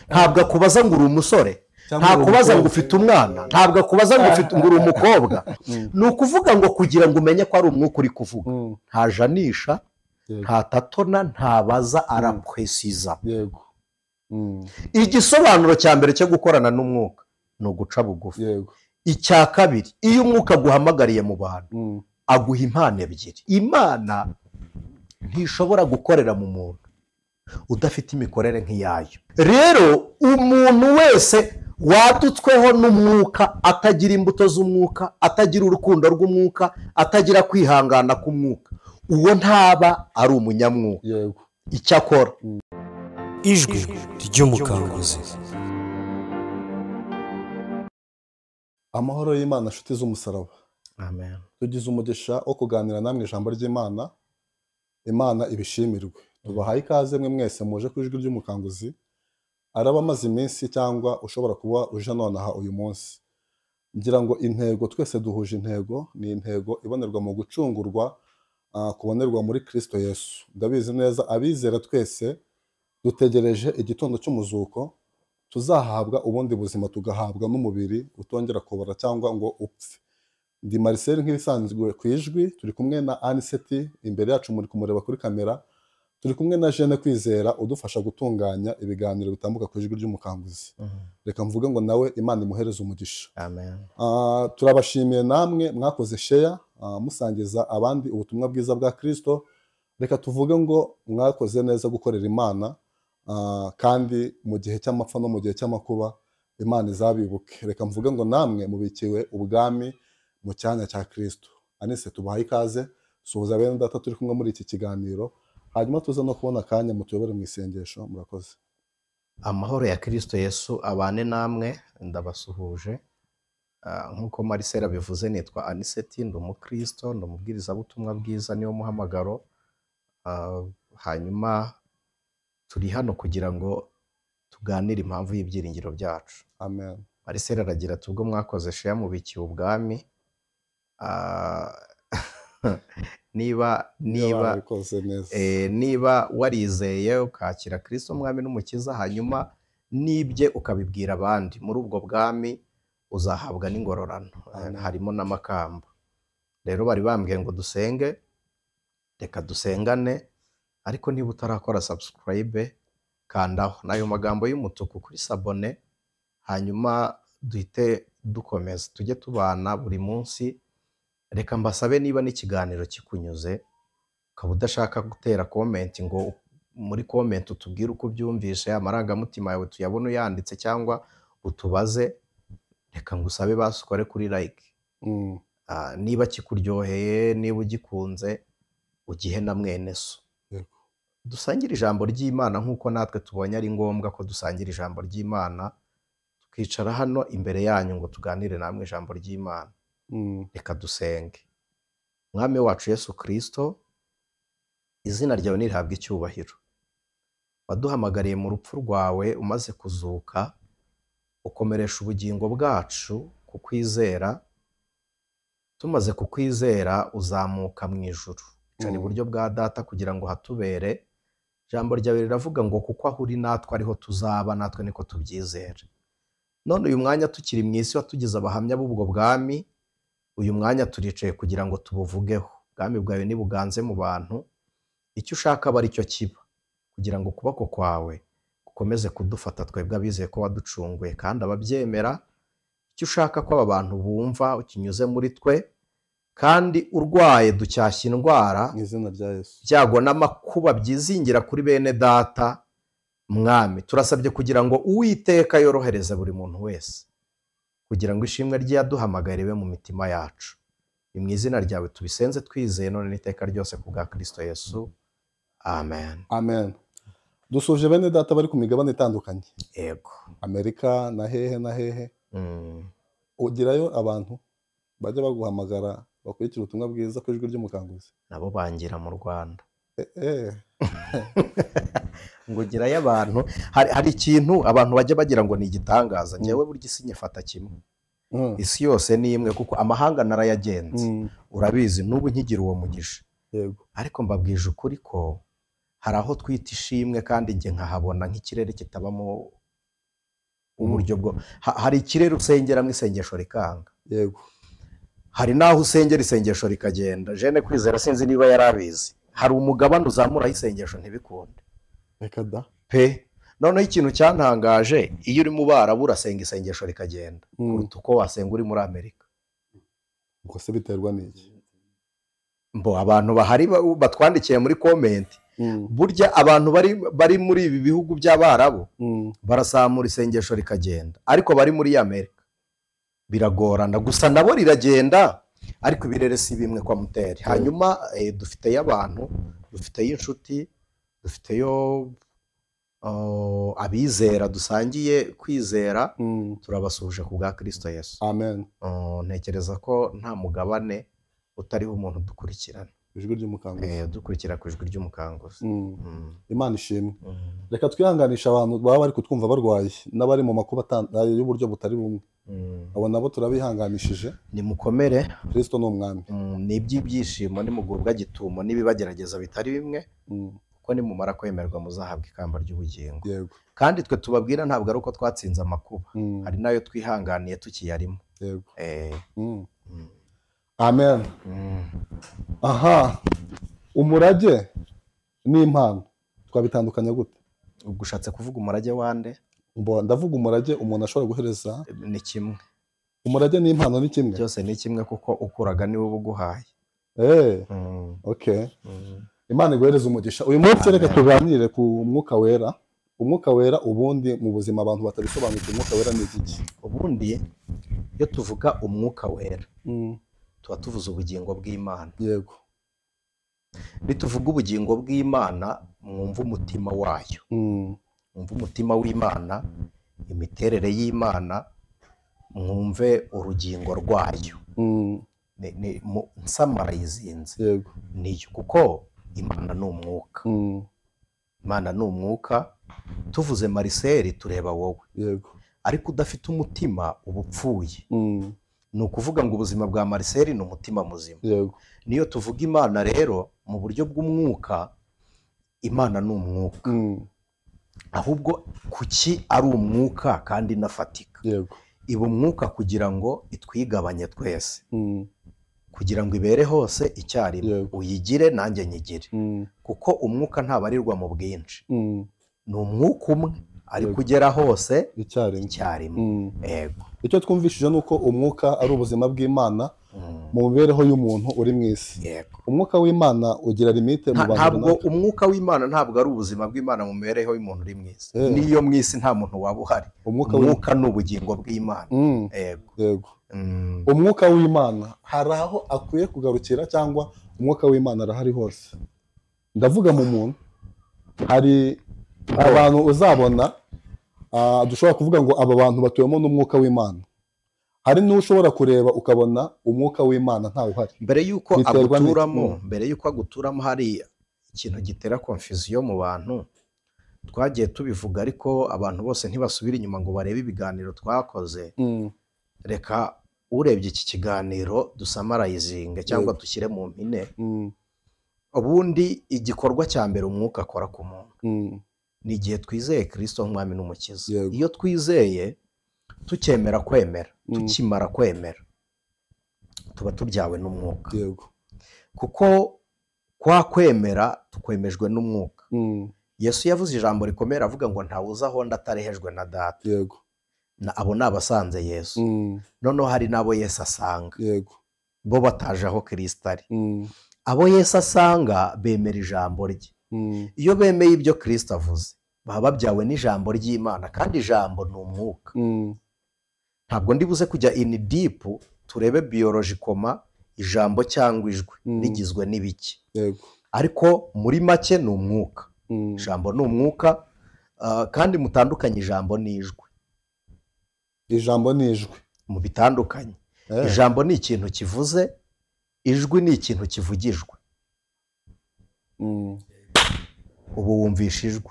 Ntabwo akubaza ngo uri umusore, ntakubaza ngo ufite umwana, ntabwo akubaza ngo ufite ngo uri umukobwa. Ni ukuvuga ngo kugira ngo umenye ko ari umwuka uri kuvuga, ntajanisha, ntatatona, ntabaza, arapresiza. Yego. Igisobanuro cya mbere cyo gukorana n'umwuka ni uguca bugufi. Yego. Icya kabiri, iyo umwuka aguhamagariye mu bantu, aguha impano ebyiri. Imana ntishobora gukorera mu muntu udafite imikorere nk'iyayo. Rero umuntu wese wadutsweho n'umwuka, atagira imbuto z'umwuka, atagira urukundo rw'umwuka, atagira kwihangana k'umwuka, uwo ntaba ari umunyamwuka. Yego. Icyakora Ijwi ry'Umukanguzi. Amahoro y'Imana nshuti z'umusaraba. Amen. Tugize umugisha wo kuganira namwe ijambo ry'Imana. Imana ibishimirwe. Tubahaye ikaze mwe mwese muje ku Ijwi ry'Umukanguzi. Araba amaze iminsi cyangwa ushobora kuba uje nonaha uyu munsi. Ngira ngo intego twese duhuje intego, ni intego ibonerwa mu gucungurwa, kubonerwa muri Kristo Yesu. Ndabizi neza abizera twese dutegereje igitondo cy'umuzuko, tuzahabwa ubundi buzima, tugahabwa n'umubiri utongera kubora cyangwa ngo upfe. Ndi Marcel nk'ibisanzwe ku Ijwi, turi kumwe na Aniseti imbere yacu muri kumureba kuri kamera, turi kumwe na Jeanne Kwizera udufasha gutunganya ibiganiro bitambuka ku Ijwi ry'Umukanguzi. Reka mvuge ngo nawe Imana imuhereze umugisha. Amen. Turabashimiye namwe mwakoze share, musangiza abandi ubutumwa bwiza bwa Kristo. Reka tuvuge ngo mwakoze neza gukorera Imana, kandi mu gihe cy'amapfa no mu gihe cy'amakuba Imana izabibuke. Reka mvuge ngo namwe mubikiwe ubwami mu cyanya cya Kristo. Anise, tubahaye ikaze, suhuza bene data turi kumwe muri iki kiganiro, hanyuma tuze no kubona akanya mutuyobore mu isengesho. Murakoze. Amahoro ya Kristo Yesu abane namwe, ndabasuhuje. Nk'uko Marcel abivuze, nitwa Aniseti, ndi umukristo, ndi umubwirizabutumwa bwiza, niwo muhamagaro. Hanyuma turi hano kugira ngo tuganire impamvu y'ibyiringiro byacu. Amen. Marcel aragira ati ubwo mwakoze share mubikiwe ubwami. Niba niba warizeye ukakira Kristo mwami n'umukiza, hanyuma nibye ukabibwira abandi, muri ubwo bwami uzahabwa n'ingororano, harimo n'amakamba. Rero bari bambwiye ngo dusenge, reka dusengane, ariko niba utarakora subscribe kandaho nayo magambo y'umutuku kuri sabone, hanyuma duhite dukomeza tujye tubana buri munsi. Reka mbasabe niba n'ikiganiro kikunyuze ukaba udashaka gutera comment ngo muri comment utubwire uko ubyumvishe, amarangamutima yawe tuyabone uyanditse cyangwa utubaze, reka ngusabe basukore kuri like. Niba kikuryoheye, niba ugikunze, ugihe na mwene so. Dusangire ijambo ry'Imana nk'uko natwe tubonye ari ngombwa ko dusangira ijambo ry'Imana, tukicara hano imbere yanyu ngo tuganire namwe ijambo ry'Imana. Reka dusenge. Mwami wacu Yesu Kristo, izina ryawe nirihabwe icyubahiro. Waduhamagariye mu rupfu rwawe umaze kuzuka, ukomeresha ubugingo bwacu kukwizera. Tumaze kukwizera uzamuka mu ijuru, ucara iburyo bwa Data kugira ngo hatubere. Ijambo ryawe riravuga ngo kuko aho uri natwe ariho tuzaba, natwe niko tubyizera. None uyu mwanya tukiri mu isi watugize abahamya b'ubwo bwami, uyu mwanya turicaye kugira ngo tubuvugeho. Ubwami bwawe nibuganze mu bantu, icyo ushaka aba aricyo kiba, kugira ngo ukuboko kwawe gukomeze kudufata twebwe abizeye ko waducunguye kandi ababyemera. Icyo ushaka ko aba bantu bumva ukinyuze muri twe, kandi urwaye ducyashya indwara mu izina rya Yesu, byago n'amakuba byizingira kuri bene data. Mwami, turasabye kugira ngo Uwiteka yorohereze buri muntu wese, kugira ngo ishimwe rye ribe mu mitima yacu. Ni mu izina ryawe tubisenze twizeye none n'iteka ryose ku bwa Kristo Yesu. Amen. Amen. Dusuje bene data bari ku migabane itandukanye. Yego. Amerika na hehe na hehe. Ugirayo abantu bajya baguhamagara bakurikira ubutumwa bwiza ku Ijwi ry'Umukanguzi? Nabo bangira mu Rwanda. Ngo ugirayo abantu. Hari ikintu abantu bajya bagira ngo ni igitangaza. Njyewe burya isi nyifata kimwe. Isi yose ni imwe kuko amahanga narayagenze. Urabizi n'ubu nkigira uwo mugisha. Yego. Ariko mbabwije ukuri ko hari aho twita ishimwe kandi njye nkahabona nk'ikirere kitabamo Uburyo bwo hari ikirere usengeramo isengesho rikanga. Yego. Hari n'aho usengera isengesho rikagenda. Jene Kwizera sinzi niba yarabizi. Hari umugabane uzamuraho isengesho ntibikunde. Reka da. Pe. Noneho ikintu cyantangaje, iyo uri mu Barabu urasenga isengesho rikagenda kuruta uko wasenga uri muri Amerika. Ubwo se biterwa n'iki? Mbo abantu bahari batwandikiye muri comment. Burya abantu bari muri ibi bihugu by'Abarabu barasamura isengesho rikagenda, ariko bari muri Amerika biragorana. Gusa nabo riragenda, ariko ibirere si bimwe kwa muteri. Hanyuma dufiteyo abantu, dufiteyo inshuti, dufiteyo abizera dusangiye kwizera, turabasuhuje ku bwa Kristo Yesu. Amen. Ntekereza ko nta mugabane utariho umuntu dukurikirana. Ijwi ry'umukanguzi. Dukurikira ku ijwi ry'umukanguzi. Imana ishimwe. Reka twihanganisha abantu baba bari kutwumva barwaye n'abari mu makuba y'uburyo butari bumwe. Abo nabo turabihanganishije. Nimukomere. Kristo ni umwami. Ni iby'ibyishimo nimugubwa gitumo n'ibibagerageza bitari bimwe, kuko nimumara kwemerwa muzahabwa ikamba ry'ubugingo. Yego. Kandi twe tubabwira ntabwo ari uko twatsinze amakuba, hari nayo twihanganiye tukiyarimo. Yego. Amen. Aha, umurage n'impano twabitandukanya gute? Ubwo ushatse kuvuga umurage wande? Ndavuga umurage umuntu ashobora guhereza. Ni kimwe. Umurage n'impano ni kimwe? Byose ni kimwe, kuko ukuraga niwe ubuguhaye. Okay. Imana iguhereze umugisha. Uyu munsi reka tuganire ku mwuka wera. Umwuka wera ubundi mu buzima abantu batabisobanukiwe, umwuka wera ni iki? Ubundi iyo tuvuga umwuka wera tuba tuvuze ubugingo bw'Imana. Yego. Nituvuga ubugingo bw'Imana mwumva umutima wayo. Mwumva umutima w'Imana, imiterere y'Imana, mwumve urugingo rwayo. Nsamarayizinze. Yego. Niyo, kuko Imana ni umwuka. Imana ni umwuka. Tuvuze Marcel tureba wowe. Yego. Ariko udafite umutima uba upfuye. Ni ukuvuga ngo ubuzima bwa Marcel ni umutima muzima. Yego. Niyo tuvuga Imana rero mu buryo bw'umwuka, Imana ni umwuka. Ahubwo kuki ari umwuka kandi inafatika? Yego. Iba umwuka kugira ngo itwigabanye twese. Kugira ngo ibere hose icyarimwe. Uyigire nanjye nyigire. Kuko umwuka ntabarirwa mu bwinshi. Ni umwuka umwe ari kugera hose icyarimwe. Yego. Icyo twumvishije nuko umwuka ari ubuzima bw'Imana mu mibereho y'umuntu uri mu isi. Yego. Umwuka w'Imana ugira limite mu bantu. Ntabwo umwuka w'Imana ntabwo ari ubuzima bw'Imana mu mibereho y'umuntu uri mu isi. Niyo mu isi nta muntu waba uhari. Umwuka ni ubugingo bw'Imana. Yego. Yego. Umwuka w'Imana hari aho akwiye kugarukira cyangwa umwuka w'Imana arahari hose? Ndavuga mu muntu, hari abantu uzabona dushobora kuvuga ngo aba bantu batuyemo n'umwuka w'Imana. Hari n'ushobora kureba ukabona umwuka w'Imana ntawe uhari. Mbere yuko aguturamo, hari ikintu gitera confusion mu bantu. Twagiye tubivuga ariko abantu bose ntibasubira inyuma ngo barebe ibiganiro twakoze. Reka urebye iki kiganiro dusamarayizinge cyangwa dushyire mu mpine. Ubundi igikorwa cya mbere umwuka akora ku muntu ni igihe twizeye Kristo nk'umwami n'umukiza. Iyo twizeye tukemera kwemera, tukimara kwemera, tuba tubyawe n'umwuka. Yego. Kuko kwa kwemera tukwemejwe n'umwuka. Yesu yavuze ijambo rikomera avuga ngo ntawuza aho ndatarehejwe na data. Yego. Abo ni abasanze Yesu. Noneho hari n'abo Yesu asanga. Yego. Bo bataje aho Kristo ari. Abo Yesu asanga bemera ijambo rye. Iyo bemeye ibyo Kristo avuze baba babyawe n'ijambo ry'Imana, kandi ijambo ni umwuka. Ntabwo ndibuze kujya in deep turebe biology koma ijambo cyangwa ijwi rigizwe n'ibiki. Yego. Ariko muri make ni umwuka. Ijambo ni umwuka, kandi mutandukanye ijambo n'ijwi. Ijambo n'ijwi mu bitandukanye. Ijambo ni ikintu kivuze, ijwi ni ikintu kivugijwe. Ubu wumvisha ijwi.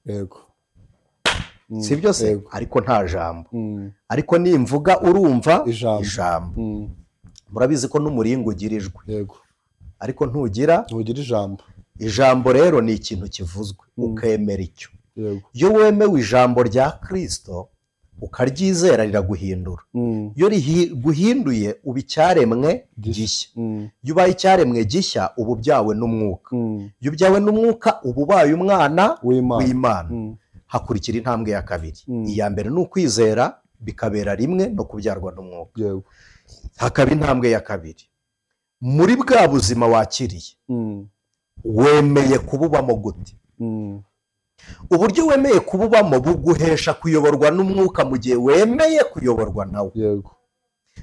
Yego. Si byo se? Ariko nta jambo. Ariko nimvuga urumva ijambo. Murabizi ko n'umuringo ugira ijwi. Yego. Ariko ntugira ijambo. Ijambo rero ni ikintu kivuzwe, ukemera icyo. Yego. Iyo wemewe ijambo rya Kristo Ukaryizera riraguhindura. Iyo riguhinduye uba icyaremwe gishya. Iyo ubaye icyaremwe gishya uba ubyawe n'umwuka. Iyo ubyawe n'umwuka uba ubaye umwana w'Imana. Hakurikira intambwe ya kabiri. Iya mbere ni ukwizera bikabera rimwe no kubyarwa n'umwuka. Hakaba intambwe ya kabiri. Muri bwa buzima wakiriye wemeye kububamo gute? Uburyo wemeye kububamo buguhesha kuyoborwa n'umwuka mu gihe wemeye kuyoborwa nawe.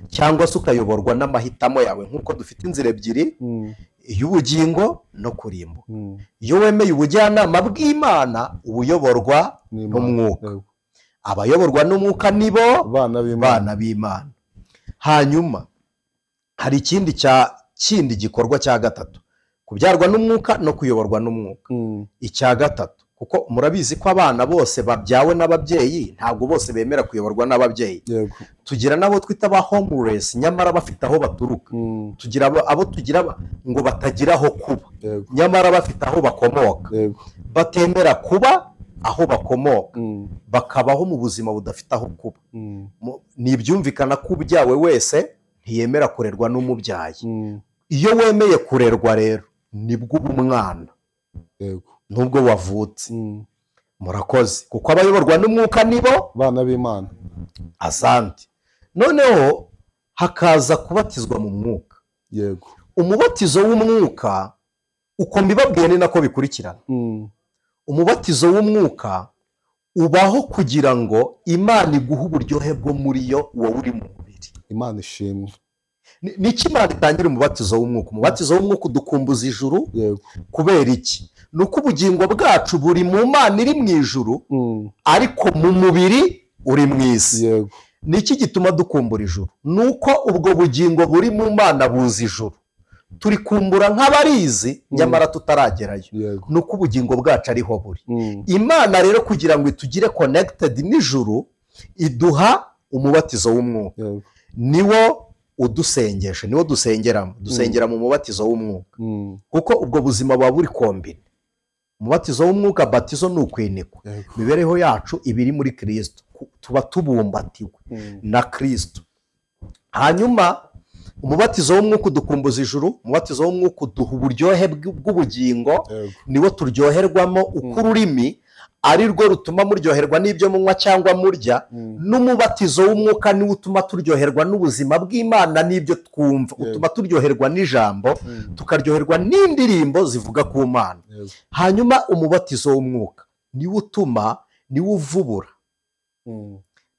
Cyangwa se ukayoborwa n'amahitamo yawe, nk'uko dufite inzira ebyiri, iy'ubugingo no kurimbuka. Iyo wemeye ubujyanama bw'Imana ubuyoborwa n'umwuka. Abayoborwa n'umwuka nibo bana b'Imana. Hanyuma hari ikindi kindi gikorwa cya gatatu, kubyarwa n'umwuka no kuyoborwa n'umwuka. Icya gatatu, kuko murabizi ko abana bose babyawe n'ababyeyi ntabwo bose bemera kuyoborwa n'ababyeyi. Tugira nabo twita ba homeless nyamara bafite aho baturuka. Tugira abo tugira ngo batagira aho kuba nyamara bafite aho bakomoka. Batemera kuba aho bakomoka, bakabaho mu buzima budafite aho kuba. Ni ibyumvikana ko ubyawe wese ntiyemera kurerwa n'umubyaye. Iyo wemeye kurerwa rero nibwo uba umwana. Nubwo wavutse. Murakoze, kuko abayoborwa n'umwuka nibo bana b'Imana. Asante. Noneho hakaza kubatizwa mu mwuka. Yego. Umubatizo w'umwuka uko mbibabwiye ni nako bikurikirana. Umubatizo w'umwuka ubaho kugira ngo Imana iguhe uburyohe bwo muri yo wowe uri mu mubiri. Imana ishimwe. Niki Imana itangira umubatizo w'umwuka? Umubatizo w'umwuka udukumbuza ijuru. Kubera iki? Nuko ubugingo bwacu buri mu Mana iri mu ijuru, ariko mu mubiri uri mu isi. Niki gituma dukumbura ijuru? Nuko ubwo bugingo buri mu Mana buzi ijuru. Turikumbura nk'abarizi nyamara tutaragerayo. Nuko ubugingo bwacu ariho buri. Imana rero kugira ngo itugire connected n'ijuru iduha umubatizo w'umwuka. Niwo udusengesha, niwo dusengeramo. Dusengera mu mubatizo w'umwuka. Kuko ubwo buzima buba buri kombine. Umubatizo w'umwuka, batizo ni ukwinikwa. Imibereho yacu ibiri muri Kristo, tuba tubumbatiwe na Kristo. Hanyuma umubatizo w'umwuka udukumbuza ijuru, umubatizo w'umwuka uduha uburyohe bw'ubugingo, niwo turyoherwamo uko ururimi ari rwo rutuma muryoherwa n'ibyo munywa cyangwa murya. N'umubatizo w'umwuka niwo utuma turyoherwa n'ubuzima bw'Imana n'ibyo twumva, utuma turyoherwa n'ijambo, tukaryoherwa n'indirimbo zivuga ku Mana. Hanyuma umubatizo w'umwuka niwo utuma, niwo uvubura.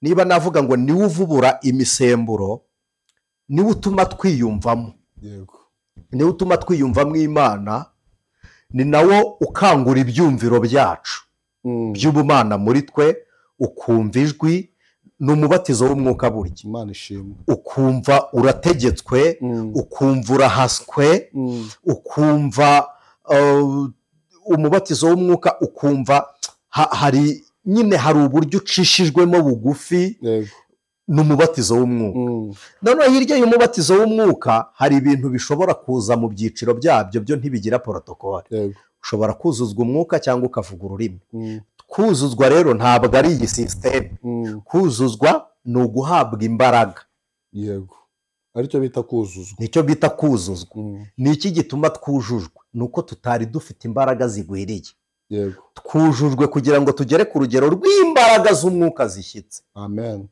Niba navuga ngo niwo uvubura imisemburo, niwo utuma twiyumvamo. Niwo utuma twiyumvamo Imana, ni nawo ukangura ibyumviro byacu by'ubumana muri twe, ukumva ijwi. Ni umubatizo w'umwuka burya. Imana ishimwe. Ukumva urategetswe, ukumva urahaswe, ukumva umubatizo w'umwuka, ukumva hari nyine hari uburyo ucishijwemo bugufi. Ni umubatizo w'umwuka. Noneho hirya y'umubatizo w'umwuka hari ibintu bishobora kuza mu byiciro byabyo, byo ntibigira protocole. Ushobora kuzuzwa umwuka cyangwa ukavuga ururimi. Kuzuzwa rero ntabwo ari iyi system. Kuzuzwa ni uguhabwa imbaraga. Yego. Aricyo bita kuzuzwa. Nicyo bita kuzuzwa. Ni iki gituma twujujwe? Nuko tutari dufite imbaraga zigwiriye. Yego. Twujujwe kugira ngo tugere ku rugero rw'imbaraga z'umwuka zishyitse. Amen.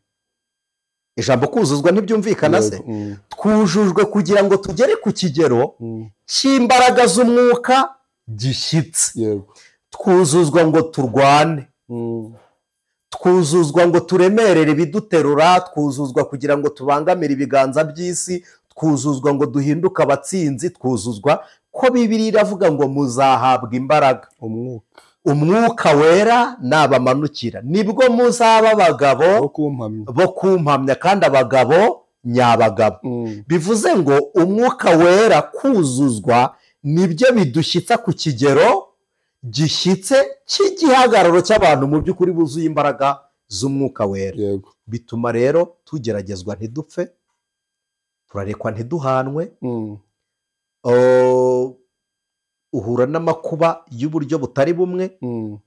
Ijambo kuzuzwa ntibyumvikana se? Twujujwe kugira ngo tugere ku kigero cy'imbaraga z'umwuka gishyitse. Yego. Twuzuzwa ngo turwane. Twuzuzwa ngo turemerere ibiduterura, twuzuzwa kugira ngo tubangamire ibiganza by'isi, twuzuzwa ngo duhinduke abatsinzi, twuzuzwa ko Bibiliya iravuga ngo muzahabwa imbaraga. Umwuka wera nabamanukira, nibwo muzaba abagabo bo kumpamya, kandi abagabo nyabagabo. Bivuze ngo umwuka wera kuzuzwa nibyo bidushyitsa ku kigero gishyitse cy'igihagararo cy'abantu mu by'ukuri buzuye imbaraga z'umwuka wera. Bituma rero tugeragezwa ntidupfe, turarekwa ntiduhanwe, uhura n'amakuba y'uburyo butari bumwe,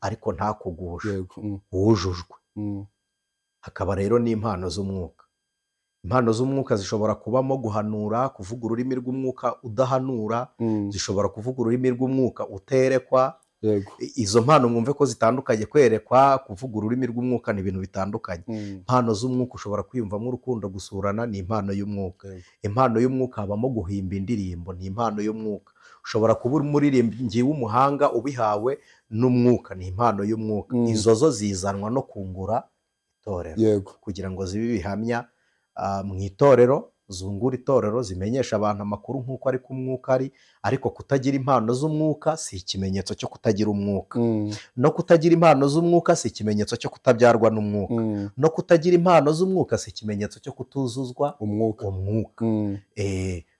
ariko ntakugushe. Wujujwe. Hakaba rero n'impano z'umwuka. Impano z'umwuka zishobora kubamo guhanura, kuvuga ururimi rw'umwuka udahanura, zishobora kuvuga ururimi rw'umwuka uterekwa. Yego. Izo mpano mwumve ko zitandukanye, kwerekwa, kuvuga ururimi rw'umwuka ni ibintu bitandukanye. Impano z'umwuka ushobora kwiyumvamo urukundo, gusurana ni impano y'umwuka. Yego. Impano y'umwuka habamo guhimba indirimbo, ni impano y'umwuka. Ushobora kuba umuririmbyi w'umuhanga ubihawe n'umwuka, ni impano y'umwuka. Izo zo zizanwa no kungura itorero. Yego. Kugira ngo zibe ibihamya mu itorero, zungura itorero, zimenyesha abantu amakuru nk'uko ari ku mwuka ari. Ariko kutagira impano z'umwuka si ikimenyetso cyo kutagira umwuka. No kutagira impano z'umwuka si ikimenyetso cyo kutabyarwa n'umwuka. No kutagira impano z'umwuka si ikimenyetso cyo kutuzuzwa umwuka.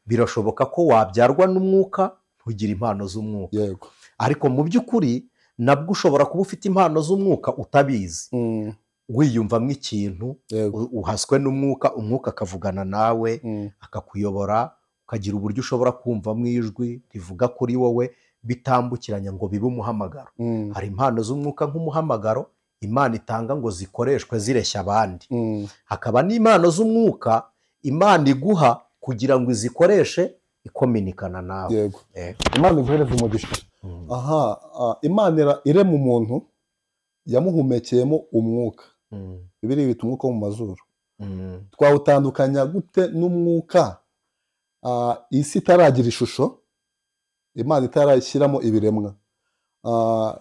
Birashoboka ko wabyarwa n'umwuka ntugire impano z'umwuka. Yego. Ariko mu by'ukuri nabwo ushobora kuba ufite impano z'umwuka utabizi. Wiyumvamo ikintu, uhaswe n'umwuka, umwuka akavugana nawe, akakuyobora, ukagira uburyo ushobora kumvamo ijwi rivuga kuri wowe bitambukiranya ngo bibe umuhamagaro. Hari impano z'umwuka nk'umuhamagaro Imana itanga ngo zikoreshwe zireshya abandi. Hakaba n'impano z'umwuka Imana iguha kugira ngo izikoreshe ikominikana nawe. Yego. Imana iguhereze umugisha. Aha, Imana irema umuntu yamuhumekeyemo umwuka. Bibiri bita umwuka wo mu mazuru. Twawutandukanya gute n'umwuka isi itaragira ishusho, Imana itarashyiramo ibiremwa?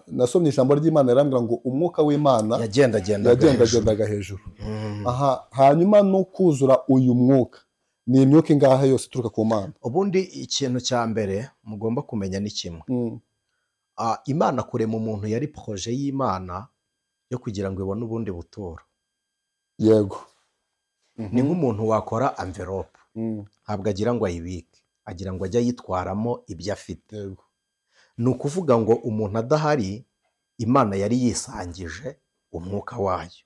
Nasomye ijambo ry'Imana rirambwira ngo umwuka w'Imana yagendagendaga hejuru. Aha, hanyuma no kuzura uyu mwuka ni imyuka ingahe yose ituruka ku Mana? Ubundi ikintu cya mbere mugomba kumenya ni kimwe. Imana kurema umuntu yari projet y'Imana yo kugira ngo ibone ubundi buturo. Yego. Ni nk'umuntu wakora envelope. Ntabwo agira ngo ayibike, agira ngo ajye ayitwaramo ibyo afite. Yego. Ni ukuvuga ngo umuntu adahari, Imana yari yisangije umwuka wayo.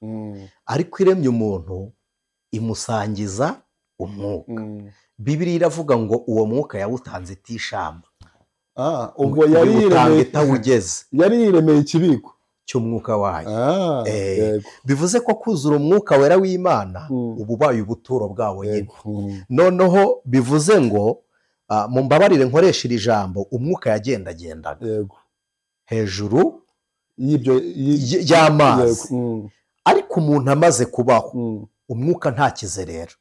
Ariko iremye umuntu imusangiza umwuka. Bibiliya iravuga ngo uwo mwuka yawutanze itishamba. Ubwo yari yiremeye ikibiko cy'umwuka wayo. Bivuze ko kuzura umwuka wera w'Imana ubu ubaye ubuturo bwawo nyine. Noneho bivuze ngo mumbabarire nkoresha iri jambo, umwuka yagendagendaga hejuru y'amazi. Ariko umuntu amaze kubaho, umwuka ntakizerera,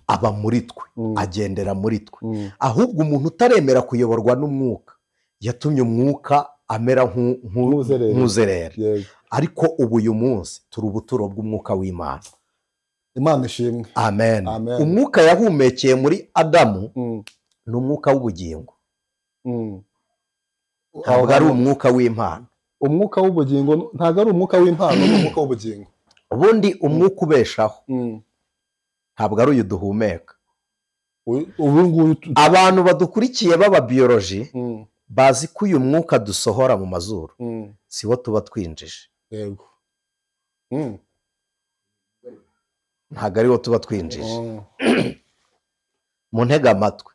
aba muri twe, agendera muri twe. Ahubwo umuntu utaremera kuyoborwa n'umwuka yatumye umwuka amera nk'uzerera. Ariko ubu uyu munsi turi ubuturo bw'umwuka w'Imana. Imana ishimwe. Amen. Umwuka yahumekeye muri Adamu ni umwuka w'ubugingo. Ntabwo ari umwuka w'impano. Umwuka w'ubugingo ntabwo ari umwuka w'impano, ni umwuka w'ubugingo. Ubundi umwuka ubeshaho ntabwo ari uyu duhumeka. Abantu badukurikiye baba biology bazi ko uyu mwuka dusohora mu mazuru siwo tuba twinjije. Yego. Ntabwo ariwo tuba twinjije. Mu ntega amatwi.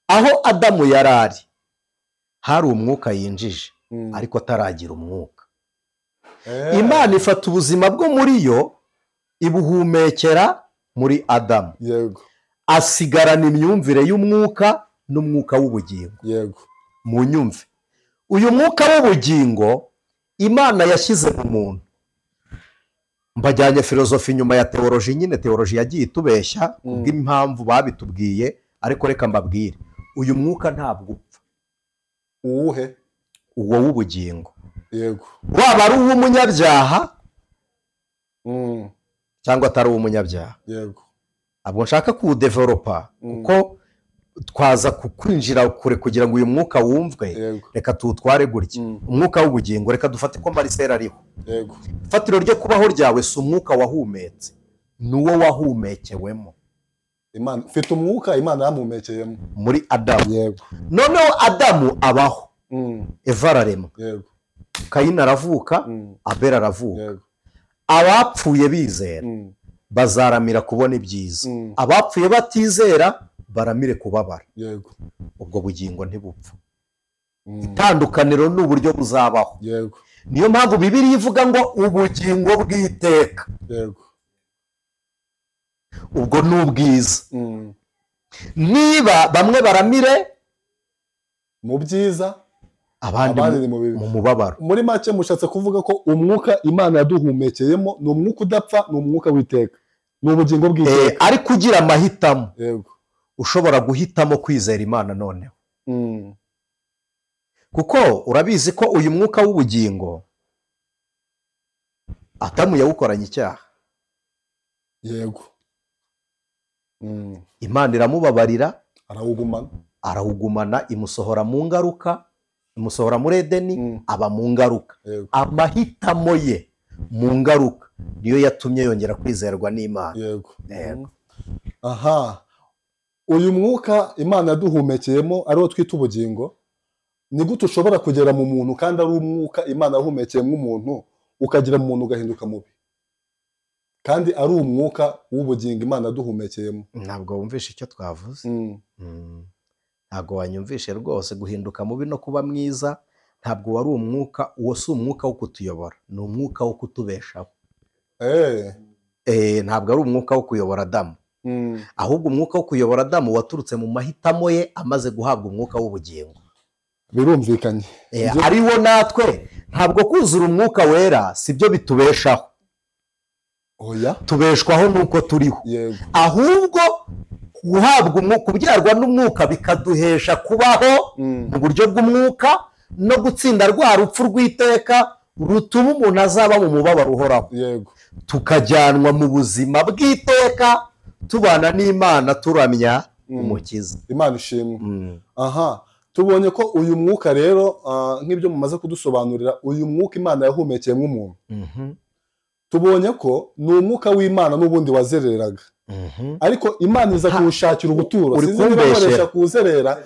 Aho Adamu yari ari hari umwuka yinjije, ariko ataragira umwuka. Imana ifata ubuzima bwo muri yo ibuhumekera muri Adamu. Yego. Asigarana imyumvire y'umwuka n'umwuka w'ubugingo. Yego. Mu nyumve, uyu mwuka w'ubugingo Imana yashyize mu muntu. Mbajyanye filozofi nyuma ya teoloji nyine, teoloji yagiye itubeshya kubw'impamvu babitubwiye, ariko reka mbabwire, uyu mwuka ntabwo upfa. Uwuhe? Uwo w'ubugingo. Yego. Waba ari uw'umunyabyaha cyangwa atari uw'umunyabyaha. Yego. Ntabwo nshaka kuwudevelopa kuko twaza kukwinjira kure kugira ngo uyu mwuka wumvwe. Reka tuwutware gutya. Umwuka w'ubugingo, reka dufate ko Marcel ariho. Yego. Ifatiro ryo kubaho ryawe si umwuka wahumetse, ni uwo wahumekewemo. Imana mfite umwuka Imana yamumekeyemo muri Adamu. Yego. Noneho Adamu abaho, Eva araremwa. Yego. Kayini aravuka, Abeli aravuka. Yego. Abapfuye bizera bazaramira kubona ibyiza, abapfuye batizera baramire kubabara. Yego. Ubwo bugingo ntibupfa. Itandukaniro ni uburyo buzabaho. Yego. Niyo mpamvu Bibiliya ivuga ngo ubugingo bw'iteka. Yego. Ubwo ni ubwiza. Niba bamwe baramire mu byiza, abandi mu mubabaro. Muri make mushatse kuvuga ko umwuka Imana yaduhumekeyemo ni umwuka udapfa, ni umwuka w'iteka, ni ubugingo bw'iteka. Ariko ugira amahitamo. Yego. Ushobora guhitamo kwizera Imana noneho. Kuko urabizi ko uyu mwuka w'ubugingo Adamu yawukoranye icyaha. Yego. Imana iramubabarira, arawugumana, imusohora mu ngaruka, imusohora muri Edeni, aba mu ngaruka. Amahitamo ye mu ngaruka niyo yatumye yongera kwizerwa n'Imana. Yego. Aha, uyu mwuka Imana yaduhumekeyemo ariwo twita ubugingo, ni gute ushobora kugera mu muntu kandi ari umwuka Imana yahumekeyemo umuntu, ukagira mu muntu ugahinduka mubi, kandi ari umwuka w'ubugingo Imana yaduhumekeyemo? Ntabwo wumvishe icyo twavuze. Ntabwo wanyumvishe rwose. Guhinduka mubi no kuba mwiza ntabwo wari umwuka, uwo si umwuka wo kutuyobora, ni umwuka wo kutubeshaho. Ntabwo ari umwuka wo kuyobora Adamu. Ahubwo umwuka wo kuyobora Adamu waturutse mu mahitamo ye amaze guhabwa umwuka w'ubugingo. Birumvikanye. Ariwo natwe ntabwo kuzura umwuka wera sibyo bitubeshaho. Oya, tubeshwaho nuko turiho. Ahubwo guhabwa umwuka, kubyarwa n'umwuka bikaduhesha kubaho mu buryo bw'umwuka no gutsinda rwa rupfu rw'iteka rutuma umuntu azaba mu mubabaro uhoraho. Yego. Tukajyanwa mu buzima bw'iteka tubana n'Imana turamya Umukiza. Imana ishimwe. Aha, tubonye ko uyu mwuka rero nk'ibyo mumaze kudusobanurira, uyu mwuka Imana yahumekeyemo umuntu. Tubonye ko ni umwuka w'Imana n'ubundi wazereraga. Ariko Imana iza kuwushakira ubuturo. Uri kuwuzerera,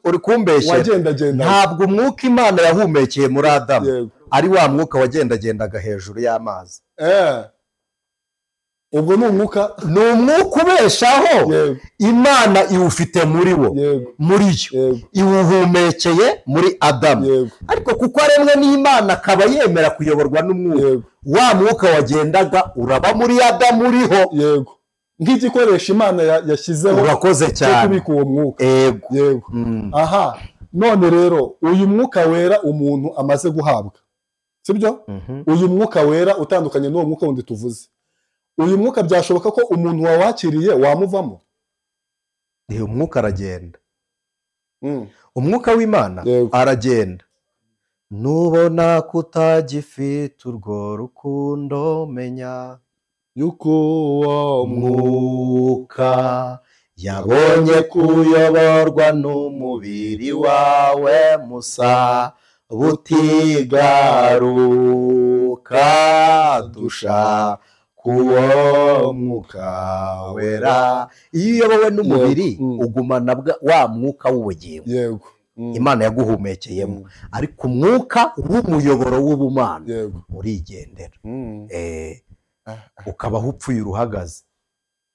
uri kumbeshyera. Ntabwo umwuka Imana yahumekeye muri Adamu ari wa mwuka wagendagendaga hejuru y'amazi. Ubwo ni umwuka, ni umwuka ubeshaho. Imana iwufite muri wo, muri yo iwuhumekeye muri Adamu. Ariko kuko aremwe n'Imana akaba yemera kuyoborwa n'umwuka, wa mwuka wagendaga uraba muri Adamu uriho. Yego. Nk'igikoresho Imana yashyizeho. Urakoze cyane. Kubika uwo mwuka. Yego. Yego. Aha, none rero uyu mwuka wera umuntu amaze guhabwa, sibyo? Uyu mwuka wera utandukanye n'uwo mwuka wundi tuvuze. Uyu mwuka byashoboka ko umuntu wawakiriye wamuvamo? Uyu mwuka aragenda. Umwuka w'Imana aragenda. Nubona kutagifite urwo rukundo, menya yuko uwo mwuka yabonye kuyoborwa n'umubiri wawe musa butigaruka dusha kuwo mwuka wera. Iyo uyobowe n'umubiri ugumana wa mwuka w'ubugingo. Yego. Imana yaguhumekeyemo. Ariko umwuka w'umuyoboro w'ubumana urigendera. Ukabaho upfuye uruhagaze.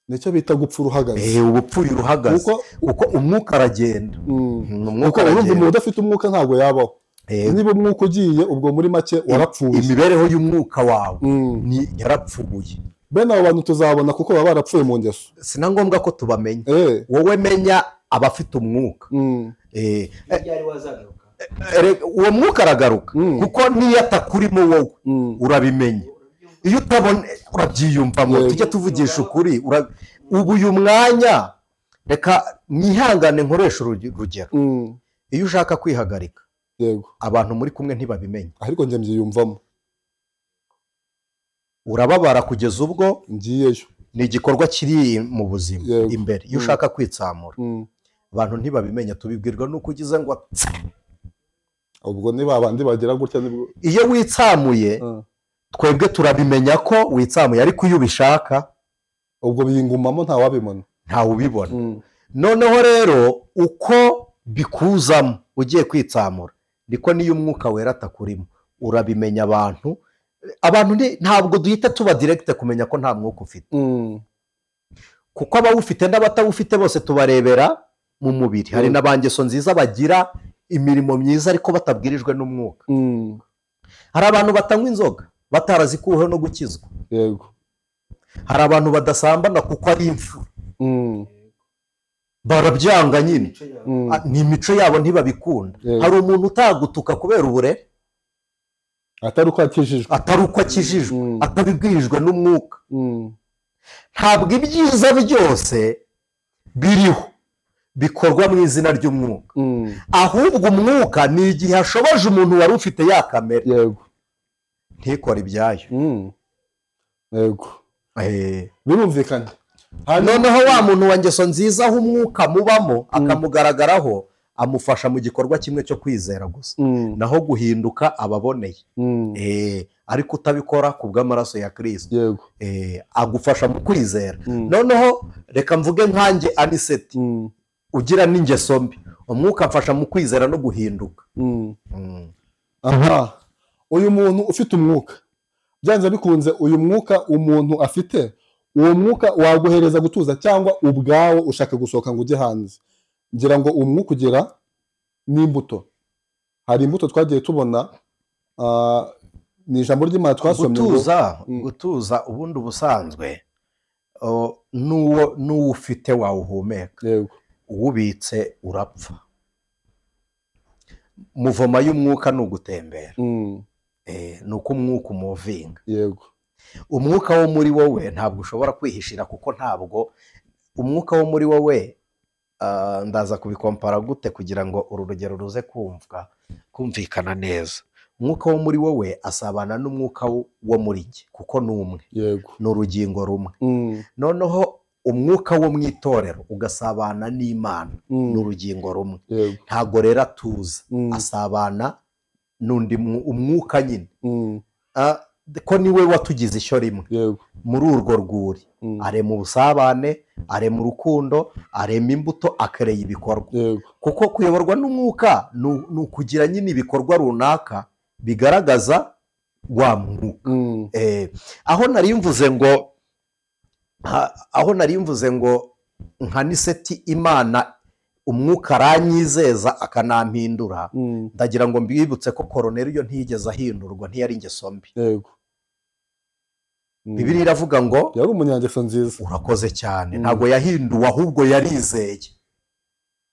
Nicyo bita gupfa uruhagaze. Uba upfuye uruhagaze kuko umwuka aragenda. Kuko urumva umuntu udafite umwuka ntabwo yabaho. Niba umwuka ugiye, ubwo muri make warapfuye. Imibereho y'umwuka wawe ni yarapfuye. Bene abo bantu tuzabona kuko baba barapfuye mu ngeso. Si na ngombwa ko tubamenya. Wowe menya abafite umwuka. Uwo mwuka aragaruka kuko niyo atakurimo wowe urabimenya. Iyo utabona urabyiyumvamo. Tujye tuvugisha ukuri. Ubu uyu mwanya reka mwihangane nkoresha urugero. Iyo ushaka kwihagarika, yego, abantu muri kumwe ntibabimenya, ariko njye mbyiyumvamo. Urababara kugeza ubwo ngiyeyo. Ni igikorwa kiri mu buzima imbere. Iyo ushaka kwitsamura abantu ntibabimenya, tubibwirwa nuko ugize ngo ubwo ni babandi bagera gutya nibwo. Iyo witsamuye twebwe turabimenya ko witsamuye, ariko iyo ubishaka ubwo biyingumamo ntawabibona, ntawubibona. Noneho rero uko bikuzamo ugiye kwitsamura niko niyo umwuka wera atakurimo urabimenya. Abantu ntabwo duhita tuba direct kumenya ko nta mwuka ufite, kuko abawufite n'abatawufite bose tubarebera mu mubiri. Hari n'abangeso nziza bagira imirimo myiza ariko batabwirijwe n'umwuka. Hari abantu batanywa inzoga batarazikuweho no gukizwa. Yego. Hari abantu badasambana kuko ari imfura. Barabyanga nyine. Ni imico yabo ntibabikunda. Hari umuntu utagutuka kubera uburere, atari uko akijijwe, atari uko akijijwe, atabibwirijwe n'umwuka. Ntabwo ibyiza byose biriho bikorwa mu izina ry'umwuka, ahubwo umwuka ni igihe ashoboje umuntu wari ufite ya kamere. Yego. Ntikore ibyayo. Yego. Birumvikana. Noneho wa muntu wa ngeso nziza aho umwuka mubamo akamugaragaraho, amufasha mu gikorwa kimwe cyo kwizera gusa, naho guhinduka ababoneye. Ariko utabikora ku bw'amaraso ya Kristo. Yego. Agufasha mu kwizera. Noneho reka mvuge nkanjye Aniseti ugira n'ingeso mbi, umwuka amfasha mu kwizera no guhinduka. Aha, uyu muntu ufite umwuka, byanze bikunze uyu mwuka umuntu afite, uwo mwuka waguhereza gutuza cyangwa ubwawo ushaka gusohoka ngo ujye hanze. Ngira ngo umwuka ugira n'imbuto. Hari imbuto twagiye tubona, ni ijambo ry'Imana twasomye. Gutuza ubundi ubusanzwe n'uwo ufite wawuhumeka. Yego. Uwubitse urapfa. Muvoma y'umwuka ni ugutembera. Ni uko umwuka umuvinga. Yego. Umwuka wo muri wowe ntabwo ushobora kwihishira, kuko ntabwo umwuka wo muri wowe, ndaza kubikompara gute kugira ngo uru rugero ruze kumvikana neza. Umwuka wo muri wowe asabana n'umwuka wo muri jye, kuko ni umwe. Yego. Ni urugingo rumwe. Noneho umwuka wo mu itorero ugasabana n'Imana, ni urugingo rumwe. Ntabwo rero atuza, asabana n'undi umwuka nyine. Ko niwe watugize ishyo rimwe. Muri urwo rwuri arema ubusabane, arema urukundo, arema imbuto, akereye ibikorwa. Kuko kuyoborwa n'umwuka ni ukugira nyine ibikorwa runaka bigaragaza wa mwuka. Aho nari mvuze ngo nka Niseti Imana umwuka aranyizeza akanampindura, ndagira ngo mbibutse ko Koroneliyo ntiyigeze ahindurwa, ntiyari ingeso mbi. Yego. Bibiliya iravuga ngo yari umunyangeso nziza. Urakoze cyane. Ntabwo yahinduwe, ahubwo yarizeye.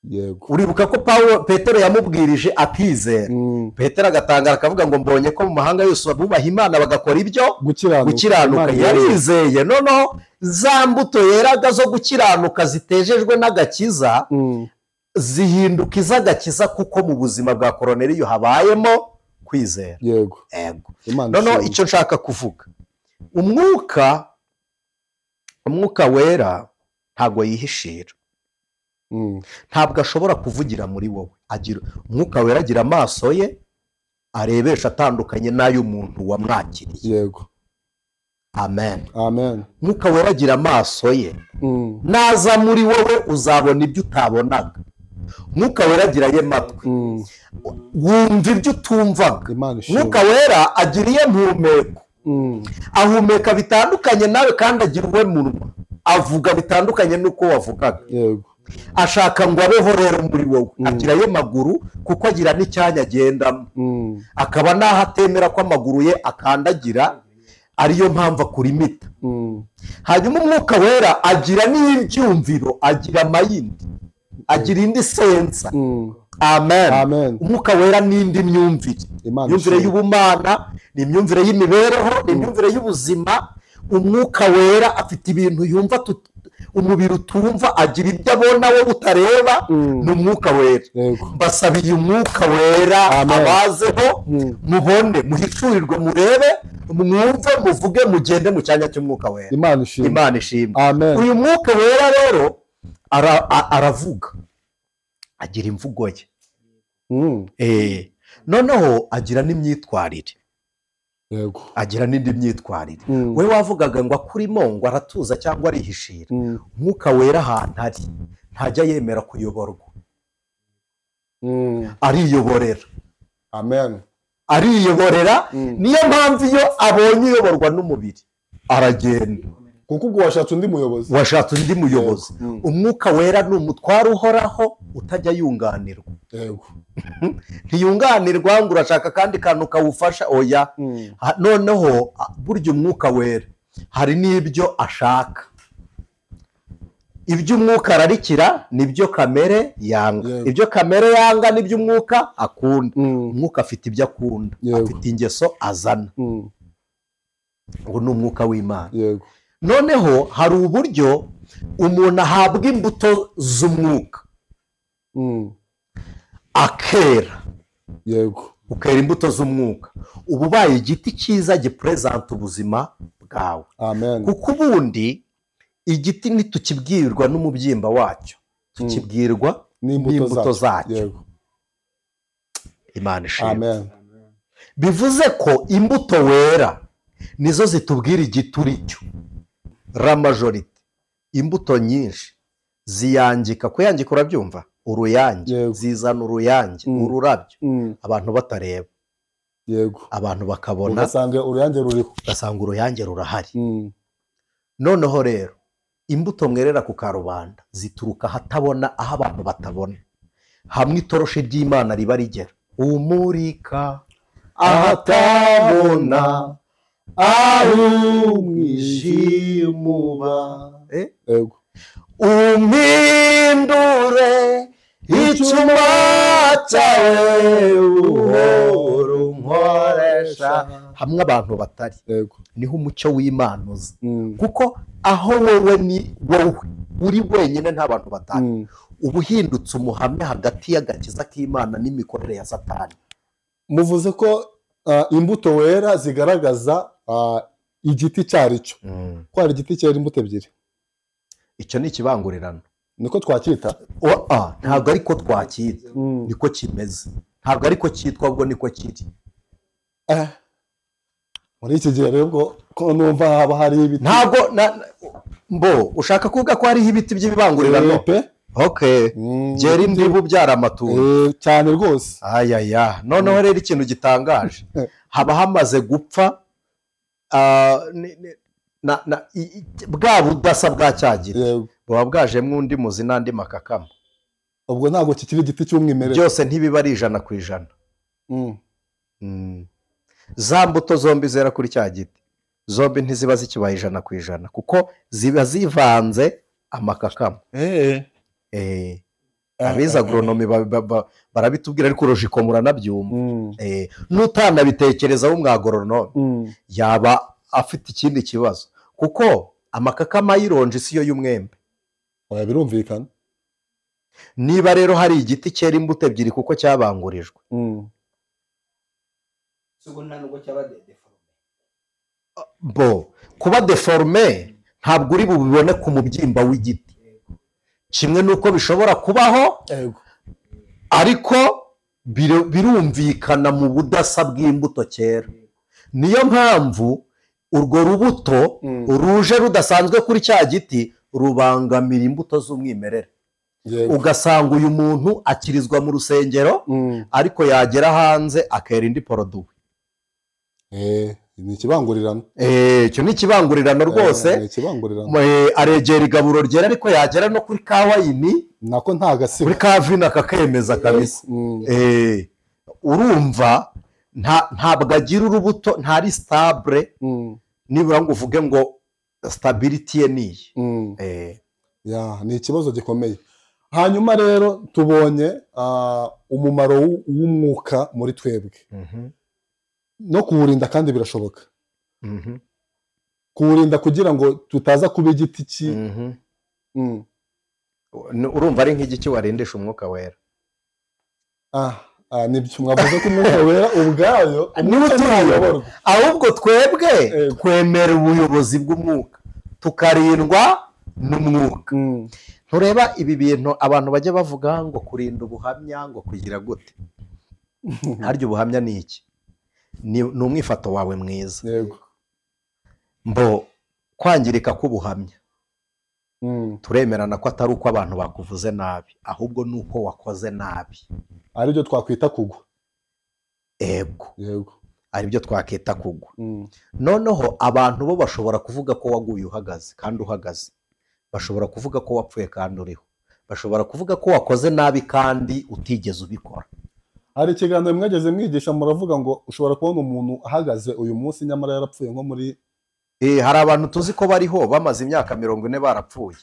Yego. Uribuka ko Petero yamubwirije akizera. Petero agatangara akavuga ngo mbonye ko mu mahanga yose bubaha Imana bagakora ibyo gukiranuka. Yarizeye. Noneho za mbuto yeraga zo gukiranuka zitejejwe n'agakiza zihinduka iz'agakiza, kuko mu buzima bwa Koroneliyo habayemo kwizera. Yego. Noneho icyo nshaka kuvuga, umwuka wera ntabwo yihishira. Ntabwo ashobora kuvugira muri wowe. Agira umwuka wera, agira amaso ye arebesha atandukanye n'ay'umuntu wamwakiriye. Yego. Amen. Amen. Umwuka wera agira amaso ye, naza muri wowe uzabona ibyo utabonaga. Umwuka wera agira ye matwi, wumva ibyo utumvaga. Umwuka wera agira iye mpumeko, ahumeka bitandukanye nawe, kandi agira uwe munwa, avuga bitandukanye n'uko wavugaga. Yego. Ashaka ngo abeho rero muri wowe. Agira ye maguru, kuko agira n'icyanya agendamo, akaba n'aho atemera ko amaguru ye akandagira, ariyo mpamvu akurimita. Hanyuma umwuka wera agira n'ibyumviro, agira amayindi, agira indi sensa. Amen. Umwuka wera n'indi myumvire, imyumvire y'ubumana, ni imyumvire y'imibereho, ni imyumvire y'ubuzima. Umwuka wera afite ibintu yumva umubiri utumva, agira ibyo abona wowe utareba. Ni umwuka wera. Mbasabiye umwuka wera abazeho, mubone, muhishurirwe, murebe, mwumve, muvuge, mugende mu cyanya cy'umwuka wera. Imana ishimwe. Uyu mwuka wera rero aravuga, agira imvugo ye. Noneho agira n'imyitwarire. Yego. Agira n'indi myitwarire. We wavugaga ngo akurimo ngo aratuza cyangwa arihishira. Umwuka wera ahantu ari ntajya yemera kuyoborwa. Ariyoborera. Amen. Ariyoborera. Niyo mpamvu iyo abonye uyoborwa n'umubiri aragenda. Kuko ubwo washatse undi muyobozi. Washatse undi muyobozi. Umwuka wera ni umutwaro uhoraho utajya yunganirwa. Yego. Ntiyunganirwa ngo urashaka kandi kantu kawufasha, oya. Noneho burya umwuka wera hari n'ibyo ashaka. Ibyo umwuka ararikira nibyo kamere yanga. Ibyo kamere yanga nibyo umwuka akunda. Umwuka afite ibyo akunda, afite ingeso azana. Uwo ni umwuka w'Imana. Noneho hari uburyo umuntu ahabwa imbuto z'umwuka akera. Yego. Ukera imbuto z'umwuka, uba ubaye igiti cyiza gipresenta ubuzima bwawe. Amen. Kuko ubundi igiti ntitukibwirwa n'umubyimba wacyo, tukibwirwa n'imbuto zacyo. Yego. Imana ishimwe. Amen. Bivuze ko imbuto wera nizo zitubwira igiti uri cyo. La majorité imbuto nyinshi ziyangika. Kuyangika urabyumva? Uruyange. Zizana uruyange, ururabyo. Abantu batareba. Yego. Abantu bakabona, ugasanga uruyange ruriho. Ugasanga uruyange rurahari. Noneho rero imbuto mwerera ku karubanda zituruka ahatabona, aho abantu batabona. Hamwe itoroshi ry'Imana riba rigera. Umurika ahatabona, aho umwijima uba. Yego. Umpindure icyuma cyawe uhora unkoresha. Hamwe abantu batari. Yego. Niho umucyo w'Imana uza. Kuko aho wowe ni wowe uri wenyine, nta bantu batari. Uba uhindutse umuhamya hagati y'agakiza k'Imana n'imikorere ya Satani. Muvuze ko imbuto wera zigaragaza igiti cyari cyo. Ko hari igiti cyera imbuto ebyiri. Icyo ni ikibangurirano. Niko twacyita? Ntabwo ariko twacyita. Niko kimeze. Ntabwo ariko cyitwa, ubwo niko kiri. Muri iki gihe rero ko numva haba hari ibiti. Ntabwo mbo ushaka kuvuga ko hariho ibiti by'ibibangurirano? Okay. Byera imbibu byara amatunda. Cyane rwose. Ayaya. Noneho rero ikintu gitangaje, haba hamaze gupfa bwa budasa bwa cya giti. Buba bwajemo undi muzi n'andi makakama. Ubwo ntabwo kikiri igiti cy'umwimerere. Byose ntibiba ari 100%. Za mbuto zombi zera kuri cya giti, zombi ntiziba zikibaye 100% kuko ziba zivanze amakakama. Abize agronomi barabitubwira, ariko urujiko muranabyumva. N'utanabitekerezaho umwagoronome yaba afite ikindi kibazo, kuko amakakama y'ironji si yo y'umwembe. Oya, birumvikana. Niba rero hari igiti cyera imbuto ebyiri kuko cyabangurijwe, bo kuba deforme ntabwo uri bubibone ku mubyimba w'igiti, kimwe nuko bishobora kubaho, ariko birumvikana mu budasa bw'imbuto cyera. Niyo mpamvu urwo rubuto ruje rudasanzwe kuri cya giti rubangamira imbuto z'umwimerere. Ugasanga uyu muntu akirizwa mu rusengero, ariko yagera hanze akera indi poroduwi. Ni ikibangurirano. Icyo ni ikibangurirano rwose. Aregera igaburo ryera, ariko yagera no kuri ka wayini, nako nta gasiba, kuri ka vino akakemeza kabisa. Urumva ntabwo agira urubuto, ntari stable. Nibura ngo uvuge ngo stability ye niyi. Ni ikibazo gikomeye. Hanyuma rero tubonye umumaro w'umwuka muri twebwe. No kuwurinda kandi birashoboka. Kuwurinda kugira ngo tutaza kuba igiti ki. Urumva ari nk'igiki warindisha umwuka wera. Nibyo mwavuze ko umwuka wera ubwayo niwe, ahubwo twebwe twemera ubuyobozi bw'umwuka tukarindwa n'umwuka. Ntureba ibi bintu abantu bajya bavuga ngo kurinda ubuhamya, ngo kugira gute. Harya ubuhamya ni iki? Ni umwifato wawe mwiza. Yego. Mbo kwangirika k'ubuhamya turemerana ko atari uko abantu bakuvuze nabi, ahubwo nuko wakoze nabi, aribyo twakwita kugwa. Ego. Yego. Aribyo twakita kugwa. Noneho abantu bo bashobora kuvuga ko waguye uhagaze kandi uhagaze, bashobora kuvuga ko wapfuye kandi uriho, bashobora kuvuga ko wakoze nabi kandi utigeze ubikora. Hari ikiganiro mwageze mwigisha muravuga ngo ushobora kubona umuntu ahagaze uyu munsi nyamara yarapfuye nko muri hari abantu tuzi ko bariho bamaze imyaka 40 barapfuye.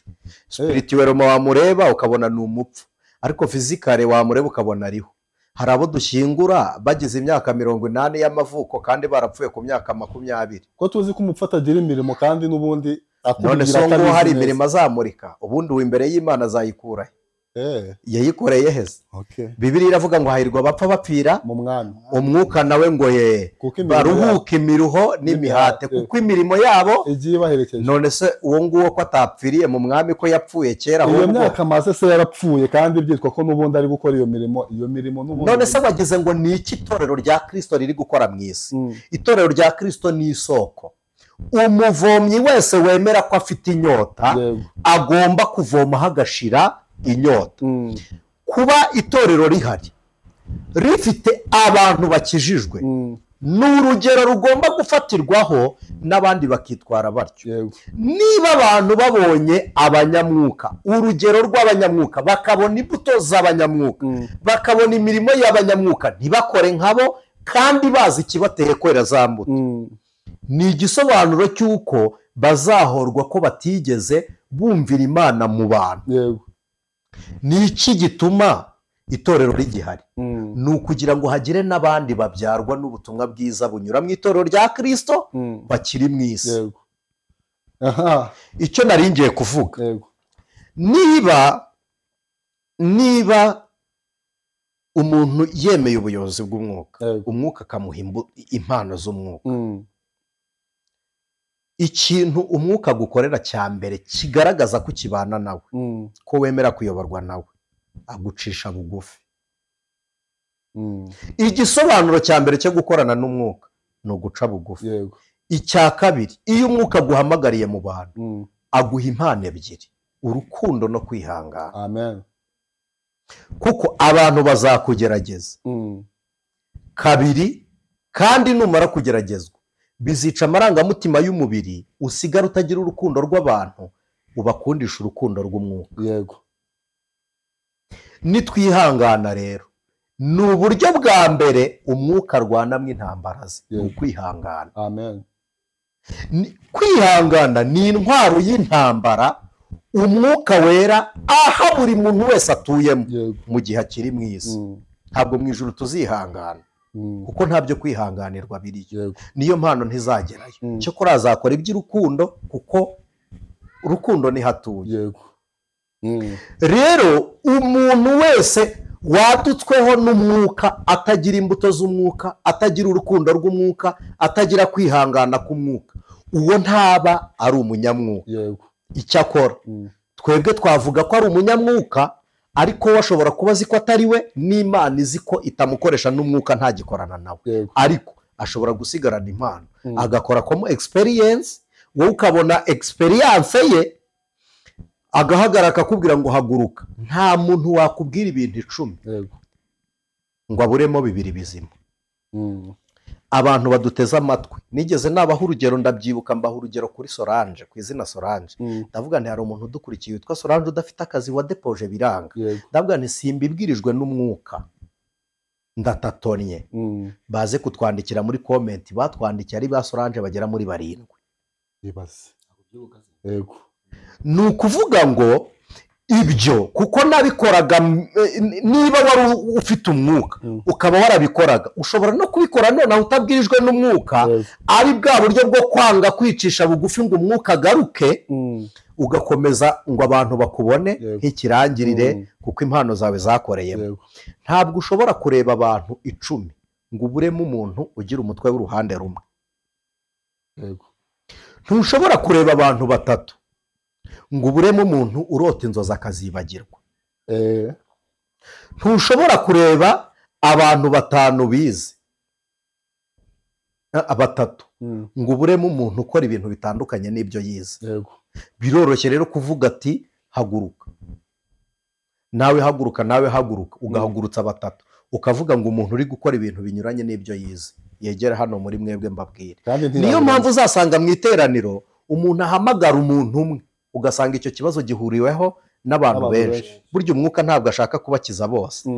Spirituellement wamureba ukabona ni umupfu, ariko physically wamureba ukabona ariho. Hari abo dushyingura bagize imyaka 80 y'amavuko kandi barapfuye ku myaka 20. Ko tuzi ko umupfu atagira imirimo kandi n'ubundi none so ngo hari imirimo azamurika, ubundi uwo imbere y'Imana azayikura he? Yayikoreye heze? Bibiliya iravuga ngo hahirwa abapfa bapfira mu mwami, umwuka nawe ngo ye baruhuke imiruho n'imihate kuko imirimo yabo igiye ibaherekeje. None se uwo nguwo ko atapfiriye mu mwami, ko yapfuye kera, iyo myaka maze se yarapfuye kandi byitwa ko n'ubundi ari gukora iyo mirimo, iyo mirimo n'ubundi. None se wagize ngo ni iki itorero rya Kristo riri gukora mu isi? Itorero rya Kristo ni isoko. Umuvomyi wese wemera ko afite inyota agomba kuvoma hagashira inyota. Kuba itorero rihari rifite abantu bakijijwe ni urugero rugomba gufatirwaho n'abandi bakitwara batyo. Niba abantu babonye abanyamwuka, urugero rw'abanyamwuka, bakabona imbuto z'abanyamwuka, bakabona imirimo y'abanyamwuka, ntibakore nkabo kandi bazi ikibateye kwera za mbuto, ni igisobanuro cy'uko bazahorwa ko batigeze bumvira Imana mu bantu. Ni iki gituma itorero rigihari? Ni ukugira ngo hagire n'abandi babyarwa n'ubutumwa bwiza bunyura mu itorero rya Kristo bakiri mu isi. Icyo nari ngiye kuvuga, niba umuntu yemeye ubuyobozi bw'umwuka, umwuka akamuha impano z'umwuka, ikintu umwuka agukorera cya mbere kigaragaza ko ukibana nawe, ko wemera kuyoborwa nawe, agucisha bugufi. Igisobanuro cya mbere cyo gukorana n'umwuka ni uguca bugufi. Icya kabiri, iyo umwuka aguhamagariye mu bantu, aguha impano ebyiri, urukundo no kwihangana. Amen. Kuko abantu bazakugerageza kabiri, kandi numara kugeragezwa bizica amarangamutima y'umubiri, usigara utagira urukundo rw'abantu, ubakundisha urukundo rw'umwuka. Yego. Nitwihangana rero, ni uburyo bwa mbere umwuka arwanamo intambara ze, ni ukwihangana. Amen. Kwihangana ni intwaro y'intambara umwuka wera aha buri muntu wese atuyemo mu gihe akiri mu isi. Ntabwo mu ijuru tuzihangana, kuko ntabyo kwihanganirwa biriyo, niyo mpano ntizagerayo. Cyokora azakora iby'urukundo kuko urukundo ni hatuye. Rero umuntu wese wadutsweho n'umwuka atagira imbuto z'umwuka, atagira urukundo rw'umwuka, atagira kwihangana k'umwuka, uwo ntaba ari umunyamwuka. Icyakora twebwe twavuga ko ari umunyamwuka, ariko we ashobora kuba azi ko atari we, n'Imana izi ko itamukoresha n'umwuka ntagikorana nawe, ariko ashobora gusigarana impano agakora como experience, wowe ukabona experience ye, agahagarara akakubwira ngo haguruka. Nta muntu wakubwira ibintu 10 ngo aburemo 2 bizima. Abantu baduteze amatwi, nigeze nabaha urugero, ndabyibuka mbaha urugero kuri Solange, ku izina Solange. Ndavuga nti hari umuntu udukurikiye witwa Solange udafite akazi wa depoje biranga. Ndavuga nti simbibwirijwe n'umwuka, ndatatonye. Baze kutwandikira muri comment, batwandikiye ari ba Solange bagera muri 7. Yego. Ni ukuvuga ngo ibyo kuko nabikoraga, niba wari ufite umwuka ukaba warabikoraga, ushobora no kubikora noneho utabwirijwe n'umwuka, ari bwa buryo bwo kwanga kwicisha bugufi ngo umwuka agaruke, ugakomeza ngo abantu bakubone nk'ikirangirire, kuko impano zawe zakoreyemo. Ntabwo ushobora kureba abantu 10 ngo uburemo umuntu ugira umutwe w'uruhande rumwe. Ntushobora kureba abantu 3 ngo uburemo umuntu urota inzozi akazibagirwa. Ntushobora kureba abantu 5 bize, 3 ngo uburemo umuntu ukora ibintu bitandukanye n'ibyo yize. Biroroshye rero kuvuga ati haguruka nawe, haguruka nawe, haguruka, ugahagurutsa 3, ukavuga ngo umuntu uri gukora ibintu binyuranye n'ibyo yize Yegera hano muri mwebwe mbabwire. Kandi Niyo mpamvu uzasanga mu iteraniro umuntu ahamagara umuntu umwe, ugasanga icyo kibazo gihuriweho n'abantu benshi. Burya umwuka ntabwo ashaka kubakiza bose.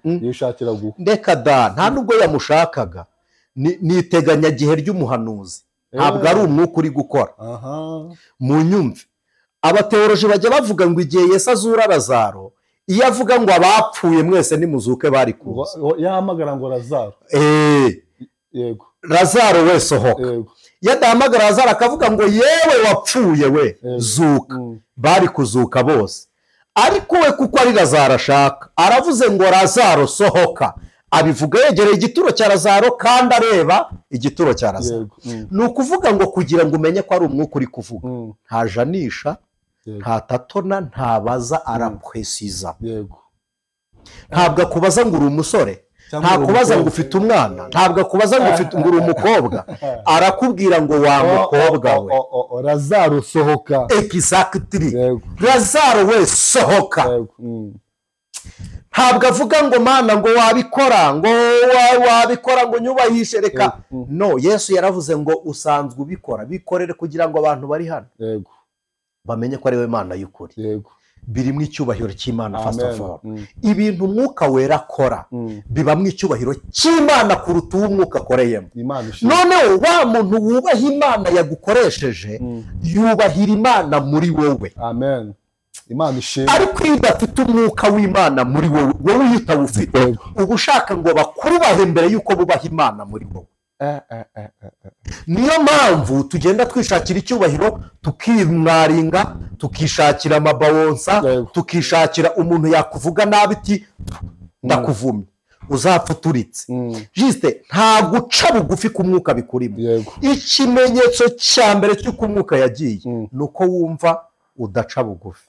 Yishakira guha. Ndeka da, nta nubwo yamushakaga. Ni iteganyagihe ry'umuhanuzi. Ntabwo ari umwuka uri gukora. Mu nyumve abateoroji bajya bavuga ngo igihe Yesu azura Lazaro, iyo avuga ngo abapfuye mwese nimuzuke bari kuza. Yahamagara ngo Lazaro. Yego. Lazaro we sohoka. Iyo adahamagara Lazaro akavuga ngo yewe wapfuye we zuka, bari kuzuka bose. Ariko we kuko ari Lazaro ashaka, aravuze ngo Lazaro sohoka. Abivuga yegereye igituro cya Lazaro kandi areba igituro cya Lazaro. Ni ukuvuga ngo kugira ngo umenye ko ari umwuka uri kuvuga, ntajanisha, ntatatona, ntabaza, arapresiza. Ntabwo akubaza ngo uri umusore, ntakubaza ngo ufite umwana, ntabwo akubaza ngo ufite ngo uri umukobwa, arakubwira ngo wa mukobwa we. Lazaro sohoka. Exactly. Lazaro we sohoka. Ntabwo avuga ngo mana ngo wabikora, ngo wabikora ngo nyubahishe, reka. No, Yesu yaravuze ngo usanzwe ubikora, bikorere kugira ngo abantu bari hano bamenye ko ari we Mana y'ukuri. Birimo icyubahiro cy'Imana. First of all, ibintu umwuka wera akora bibamo icyubahiro cy'Imana kuruta uwo umwuka akoreyemo. Noneho wa muntu wubaha Imana yagukoresheje, yubahira Imana muri wowe. Amen. Imana ishimwe. Ariko iyo udafite umwuka w'Imana muri wowe, wowe iyo utawufite, uba ushaka ngo bakubahe mbere y'uko bubaha Imana muri wowe. Niyo mpamvu tugenda twishakira icyubahiro, tukimwaringa, tukishakira amabawonsa, tukishakira umuntu yakuvuga nabi ati ndakuvumye, uzapfa uturitse. Juste nta guca bugufi ku mwuka bikurimo. Ikimenyetso cya mbere cy'uko umwuka yagiye ni uko wumva udaca bugufi.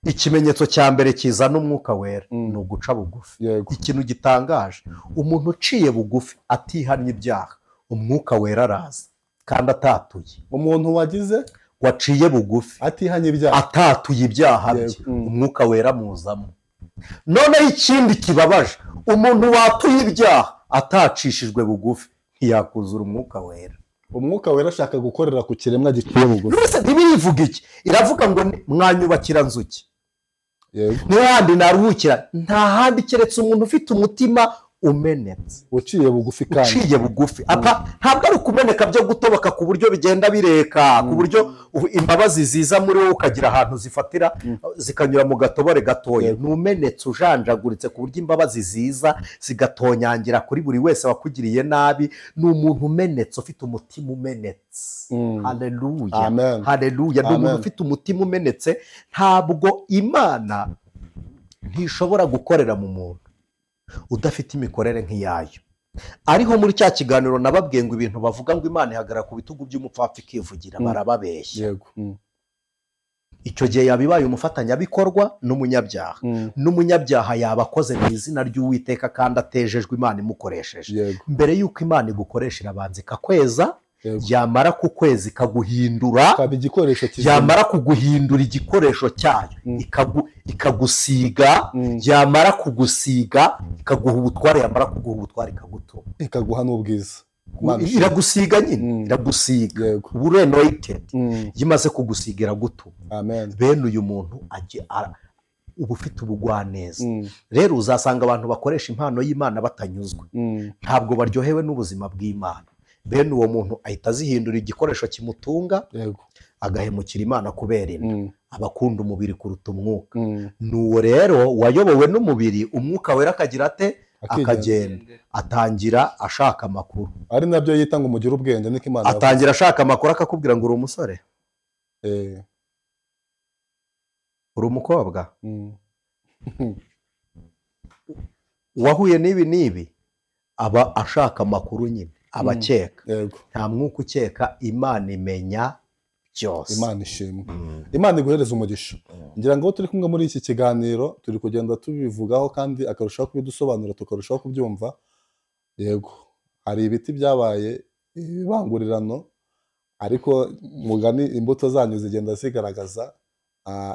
Ikimenyetso cya mbere kizana umwuka wera ni uguca bugufi. Ikintu gitangaje, umuntu uciye bugufi atihannye ibyaha, umwuka wera araza kandi atatuye. Umuntu wagize waciye bugufi atihannye ibyaha, atatuye ibyaha bye, umwuka wera muzamo. Noneho ikindi kibabaje, umuntu watuye ibyaha atacishijwe bugufi ntiyakuzura umwuka wera. Umwuka wera ashaka gukorera ku kiremwa giciye bugufi. Rwose ntibirivuga iki, iravuga ngo mwanyubakira nzuki, n'ahandi naruhukira, nta handi keretse umuntu ufite umutima umenetse, uciye bugufi. Kandi uciye bugufi ntabwo ari ukumeneka byo gutoboka ku buryo bigenda bireka, ku buryo imbabazi ziza muri wowe ukagira ahantu zifatira zikanyura mu gatobore gatoya. Numenetse ujanjaguritse ku buryo imbabazi ziza zigatonyangira kuri buri wese wakugiriye nabi. Ni umuntu umenetse ufite umutima umenetse. Haleluya, haleluya. Ni umuntu ufite umutima umenetse. Ntabwo Imana ntishobora gukorera mu muntu udafite imikorere nk'iyayo. Ariho muri cya kiganiro nababwiye ngo ibintu bavuga ngo Imana ihagarara ku bitugu by'umupfapfa ikivugira, barababeshya. Icyo gihe yabibaye umufatanyabikorwa n'umunyabyaha. N'umunyabyaha yaba akoze mu izina ry'Uwiteka kandi atejejwe Imana imukoresheje. Mbere y'uko Imana igukoresha irabanza ikakweza, yamara ku kwezi ikaguhindura, yamara kuguhindura igikoresho cyayo, ikagusiga, yamara kugusiga ikaguha ubutware, yamara kuguha ubutware ikagutuma, ikaguha n'ubwiza. Iragusiga nyine, iragusiga, uba anointed. Imaze kugusiga iragutuma. Bene uyu muntu uba ufite ubugwaneza. Rero uzasanga abantu bakoresha impano y'Imana batanyuzwe, ntabwo baryohewe n'ubuzima bw'Imana. Bene uwo muntu ahita azihindura igikoresho kimutunga, agahemukira Imana kubera inda. Abakunda umubiri kuruta umwuka. Nuwo rero wayobowe n'umubiri, umwuka wera akagira ate? Akagenda. Atangira ashaka amakuru. Ari nabyo yita ngo mugire ubwenge, niko Imana. Atangira ashaka amakuru akakubwira ngo uri umusore, uri umukobwa, wahuye n'ibi n'ibi. Aba ashaka amakuru nyine, abakeka. Nta mwuka ukeka, Imana imenya byose. Imana ishimwe. Imana iguhereza umugisha. Ngira ngo turi kumwe muri iki kiganiro, turi kugenda tubivugaho kandi akarushaho kubidusobanura, tukarushaho kubyumva. Yego, hari ibiti byabaye ibibangurirano, ariko mugani imbuto zanyu zigenda zigaragaza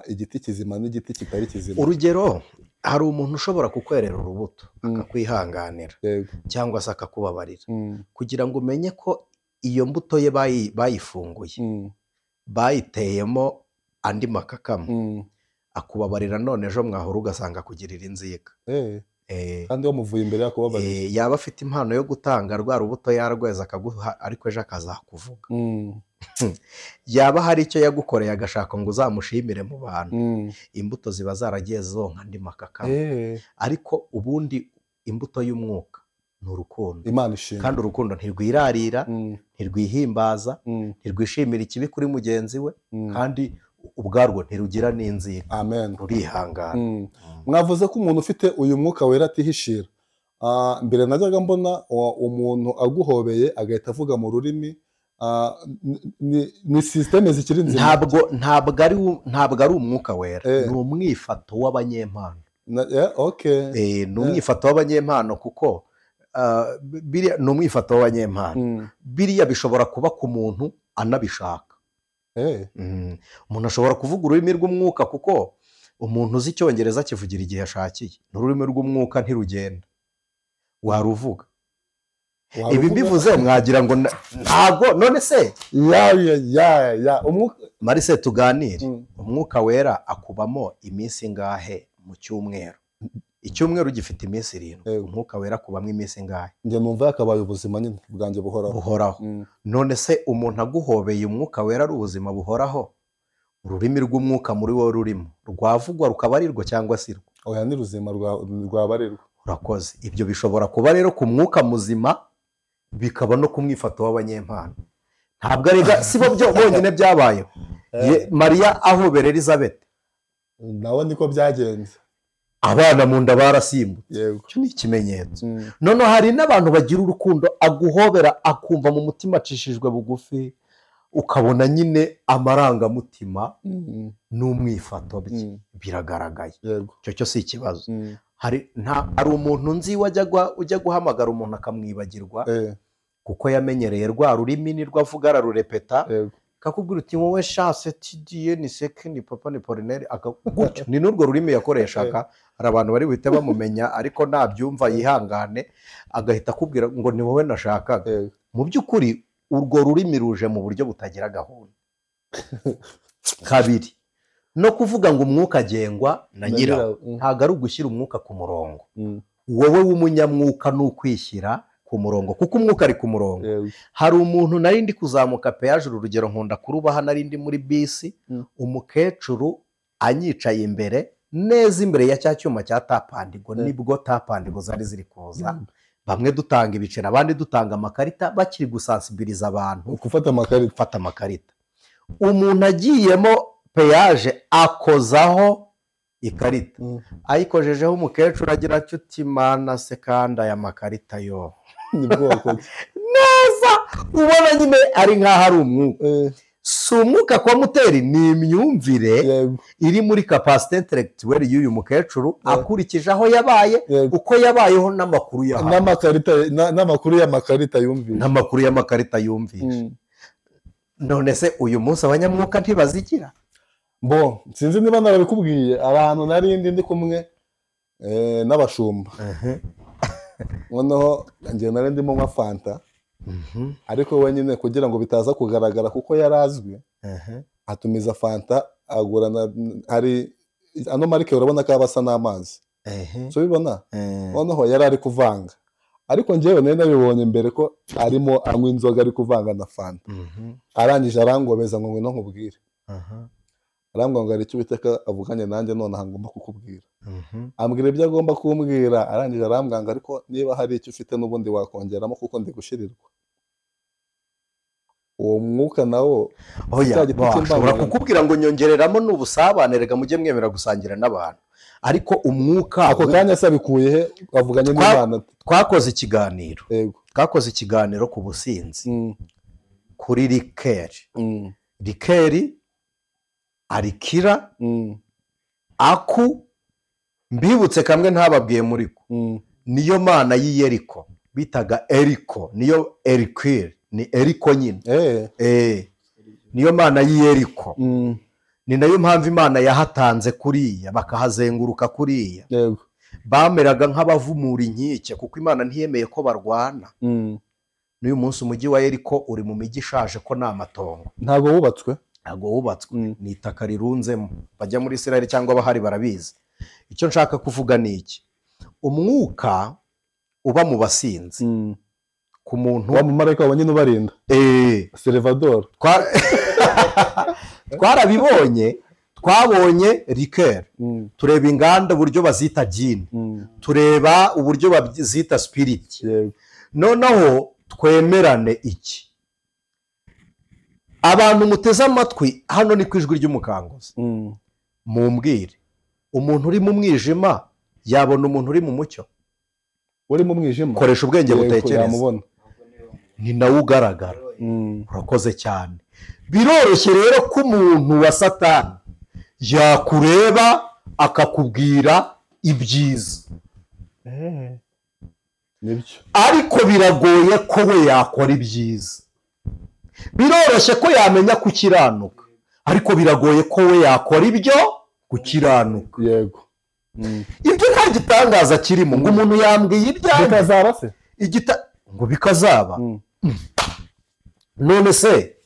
Igiti kizima n'igiti kitari kizima. Urugero, hari umuntu ushobora kukwerera urubuto akakwihanganira cyangwa se akakubabarira, kugira ngo umenye ko iyo mbuto ye bayifunguye, bayiteyemo andi makakama, akubabarira none ejo mwahura ugasanga akugirira inzika. Kandi wamuvuye imbere yakubabarira. Yaba afite impano yo gutanga rwa rubuto yarweza akaguha, ariko ejo akazakuvuga. Yaba hari icyo yagukoreye agashaka ngo uzamushimire mu bantu. Imbuto ziba zaragiye zonka andi makakama. Ariko ubundi imbuto y'umwuka ni urukundo. Imana ishimwe. Kandi urukundo ntirwirarira, ntirwihimbaza, ntirwishimira ikibi kuri mugenzi we, kandi ubwarwo ntirugira n'inzika. Amen. Rurihangana. Mwavuze ko umuntu ufite uyu mwuka wera atihishira. Mbere najyaga mbona umuntu aguhobeye agahita avuga mu rurimi. Ni systeme zikiri nzima. Ntabwo ari umwuka wera, ni umwifato w'abanyempano. Ni umwifato w'abanyempano, kuko ni umwifato w'abanyempano. Biriya bishobora kuba ku muntu anabishaka. Umuntu ashobora kuvuga ururimi rw'umwuka, kuko umuntu uzi icyongereza kivugira igihe ashakiye. N'ururimi rw'umwuka ntirugenda, waruvuga. Ibi mbivuze mwagira ngo ntabwo. None se Marise tuganire, umwuka wera akubamo iminsi ingahe mu cyumweru? Icyumweru gifite iminsi 7. Umwuka wera akubamo iminsi ingahe? Njye numva yakabaye ubuzima nyine bwanjye buhoraho. None se umuntu aguhobeye umwuka wera ari ubuzima buhoraho, ururimi rw'umwuka muri wowe rurimo rwavugwa rukaba ari rwo cyangwa si rwo? Oya, ni ruzima rwabarirwa. Urakoze. Ibyo bishobora kuba rero ku mwuka muzima, bikaba no ku mwifato w'abanyempano. Ntabwo ari si bo bonyine byabayeho. Mariya ahobera Elizabeth, nawe niko byagenze, abana mu nda barasimbutse. Icyo ni ikimenyetso. Noneho hari n'abantu bagira urukundo, aguhobera akumva mu mutima acishijwe bugufi, ukabona nyine amarangamutima n'umwifato bye biragaragaye. Icyo cyo si ikibazo. Hari umuntu nzi ujya guhamagara umuntu akamwibagirwa, kuko yamenyereye rwa rurimi nirwo avuga ararurepeta, kakubwira uti wowe shase tidiye ni seke ni papa ni Polineri, gutyo. Ni n'urwo rurimi yakoreshaga. Hari abantu bari buhite bamumenya, ariko nabyumva yihangane, agahita akubwira ngo ni wowe nashakaga. Mu by'ukuri urwo rurimi ruje mu buryo butagira gahunda. Kabiri, no kuvuga ngo umwuka agengwa na nyirawo, ntabwo ari ugushyira umwuka ku murongo. Wowe w'umunyamwuka ni ukwishyira ku murongo, kuko umwuka ari ku murongo. Hari umuntu nari ndi kuzamuka peyaje, urugero nkunda kurubaha, nari ndi muri bisi, umukecuru anyicaye imbere neza imbere ya cya cyuma cya tapandigo, nibwo tapandigo zari ziri kuza, bamwe dutanga ibiceri abandi dutanga amakarita, bakiri gusansibiliza abantu gufata amakarita. Umuntu agiyemo peyaje akozaho ikarita, ayikojejeho umukecuru agira ati mana se kandi aya makarita yo neza, ubona nyine ari nkaho ari umwuka. Si umwuka kwa muteri, ni imyumvire iri muri capacité intellectuelle y'uyu mukecuru, akurikije aho yabaye, uko yabayeho n'amakuru yahawe, n'amakuru y'amakarita yumvise. None se uyu munsi abanyamwuka ntibazigira? Bo sinzi niba narabikubwiye, abantu nari ndi kumwe n'abashumba. Noneho njye nari ndimo nka fanta, ariko wenyine kugira ngo bitaza kugaragara kuko yarazwi, atumiza fanta agura hari ano marike urabona ko aba asa n'amazi, so bibona. Noneho yari ari kuvanga, ariko njyewe nari nabibonye mbere ko arimo anywa inzoga ari kuvanga na fanta. Arangije arangobeza ngo ngwino nkubwire. Arambwira ngo hari icyo Uwiteka avuganye nanjye nonaha ngomba kukubwira. Ambwira ibyo agomba kumbwira, arangije arambwira ngo ariko niba hari icyo ufite n'ubundi wakongeramo kuko ndi gushirirwa. Uwo mwuka nawo ashobora kukubwira ngo nyongereramo n'ubusabane, rega mujye mwemera gusangira n'abantu. Ariko umwuka ako kanya se abikuye he? Avuganye n'Imana. Twakoze ikiganiro. Twakoze ikiganiro ku businzi, kuri rikeri. Rikeri arikira aku mbibutse kamwe ntababwiye muri ko, niyo mana y'Iyeriko bitaga Eriko, niyo Erikwir, ni Eriko nyine. Niyo mana y'Iyeriko. Ni nayo mpamvu Imana yahatanze kuriya, bakahazenguruka kuriya. Yego. Bameraga nk'abavumura inkike kuko Imana ntiyemeye ko barwana. N'uyu munsi umujyi wa Yeriko uri mu mijyi ishaje ko ni amatongo. Ntabwo wubatswe. Ntabwo wubatswe. Ni itaka rirunzemo. Bajya muri Israel cyangwa abahari barabizi. Icyo nshaka kuvuga ni iki: umwuka uba mu basinzi ku muntu wa mumarayika wabonye n'ubarinda Salvador. Twarabibonye, twabonye liqueur, tureba inganda uburyo bazita gin, tureba uburyo bazita spirit. Noneho twemerane iki, abantu muteze amatwi hano ni ku Ijwi ry'Umukanguzi, mumbwire umuntu uri mu mwijima yabona umuntu uri mu mucyo? Uri mu mwijima koresha ubwenge butekereza, ni nawe ugaragara. Urakoze cyane. Biroroshye rero ko umuntu wa Satani yakureba akakubwira ibyiza, ariko biragoye ko we yakora ibyiza. Biroroshye ko yamenya gukiranuka, ariko biragoye ko we yakora ibyo gukiranuka. Yego. Ibyo nta gitangaza kirimo ngo umuntu yambwiye ibyanjye bikazaba se ngo bikazaba. None se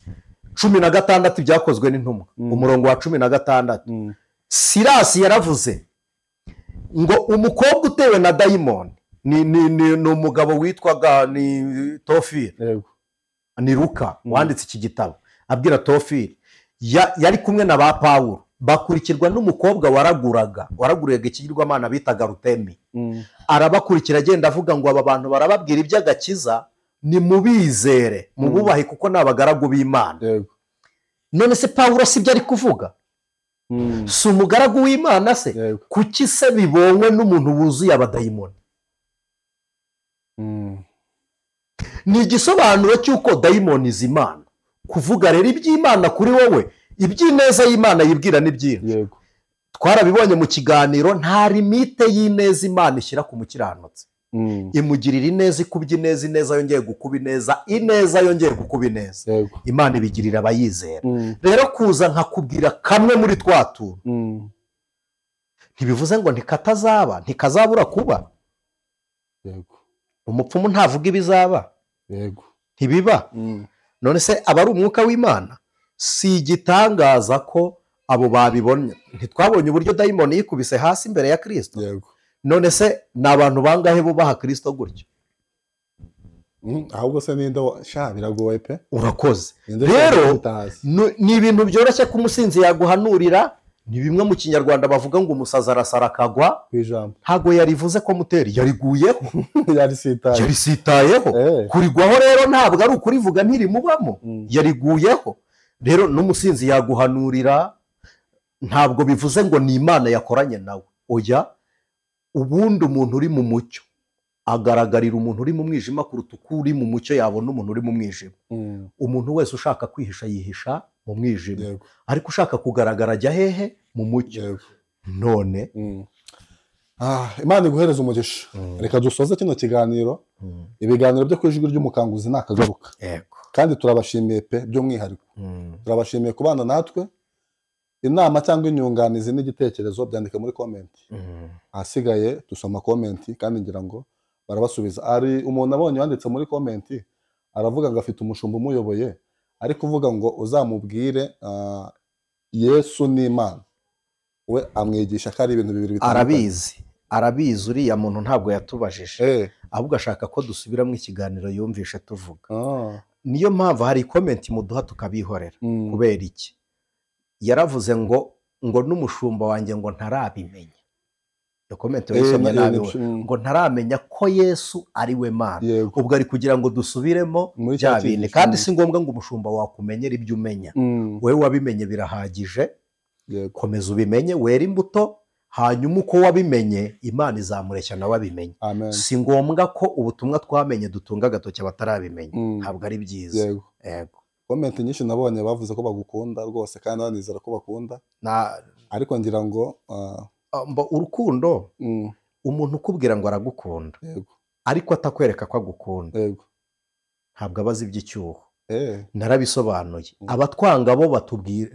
16 byakozwe n'intumwa, umurongo wa 16, Sirasi yaravuze ngo umukobwa utewe na dayimoni ni umugabo witwaga ni Tofili, ni Luka wanditse iki gitabo, abwira Tofili yari kumwe na ba Pawulo, bakurikirwa n'umukobwa waraguraga ikigirwamana bitaga Rutemi. Arabakurikira agenda avuga ngo aba bantu barababwira iby'agakiza, ni mubizere mububahe kuko ni abagaragu b'Imana. None se Pawulo si byo ari kuvuga? Si umugaragu w'Imana se? Kuki se bibonywe n'umuntu wuzuye abadayimoni? Ni igisobanuro cy'uko dayimoni z'Imana. Kuvuga rero iby'Imana kuri wowe, iby'ineza y'Imana yibwira ni byinshi. Twarabibonye mu kiganiro, nta limite y'ineza Imana ishyira ku mukiranutsi. Imugirira ineza ikubye ineza, ineza yongeye gukuba ineza, ineza yongeye gukuba ineza. Imana ibigirira abayizera. Rero kuza nkakubwira kamwe muri twa tuntu, ntibivuze ngo ntikatazaba, ntikazabura kuba. Umupfumu ntavuga ibizaba. Ntibiba. None se aba ari umwuka w'Imana? Si igitangaza ko abo babibonye. Ntitwabonye uburyo dayimoni yikubise hasi imbere ya Kristo? None se ni abantu bangahe bubaha Kristo gutyo? Ahubwo se ninde sha biragoye pe. Urakoze. Rero ni ibintu byoroshye ko umusinzi yaguhanurira. Ni bimwe mu Kinyarwanda bavuga ngo umusazi arasara akagwa ku ijambo. Ntago yarivuze ko muteri yariguyeho, yarisitayeho. Kurigwaho rero ntabwo ari ukurivuga ntirimubamo, yariguyeho. Rero n'umusinzi yaguhanurira ntabwo bivuze ngo ni Imana yakoranye nawe. Oya, ubundi umuntu uri mu mucyo agaragarira umuntu uri mu mwijima kuruta uko uri mu mucyo yabona umuntu uri mu mwijima. Umuntu wese ushaka kwihisha yihisha mu mwijima, ariko ushaka kugaragara ajya hehe? Mu mucyo. None Imana iguhereza umugisha. Reka dusoze kino kiganiro. Ibiganiro byo ku Ijwi ry'Umukanguzi nakagaruka. Kandi turabashimiye pe by'umwihariko. Turabashimiye kubana natwe. Inama cyangwa inyunganizi n'igitekerezo byandika muri comment. Ahasigaye dusoma comment kandi ngira ngo barabasubiza. Ari umuntu abonye wanditse muri comment aravuga ngo afite umushumba umuyoboye, ari kuvuga ngo uzamubwire Yesu ni Imana, we amwigisha ko ari ibintu bibiri bitandukanye. Arabizi uriya muntu ntabwo yatubajije, ahubwo ashaka ko dusubiramo ikiganiro yumvishe tuvuga. Niyo mpamvu hari comment muduha tukabihorera. Kubera iki? Yaravuze ngo n'umushumba wanjye ngo ntarabimenya. Iyo comment wayisomye nabi, ngo ntaramenya ko Yesu ari we Mana. Ubwo ari kugira ngo dusubiremo bya bintu. Kandi si ngombwa ngo umushumba wakumenyera ibyo umenya, wowe wabimenye birahagije. Komeza ubimenye, wera imbuto, hanyuma uko wabimenye Imana izamureshya nawe abimenye. Si ngombwa ko ubutumwa twamenye dutunga agatoki abatarabimenya, ntabwo ari byiza. Yego. Comment nyinshi nabonye bavuze ko bagukunda rwose kandi banizera ko bakunda. Ariko ngira ngo urukundo, umuntu ukubwira ngo aragukunda ariko atakwereka ko agukunda, ntabwo abazi iby'icyuho. Narabisobanuye. Abatwanga bo batubwira,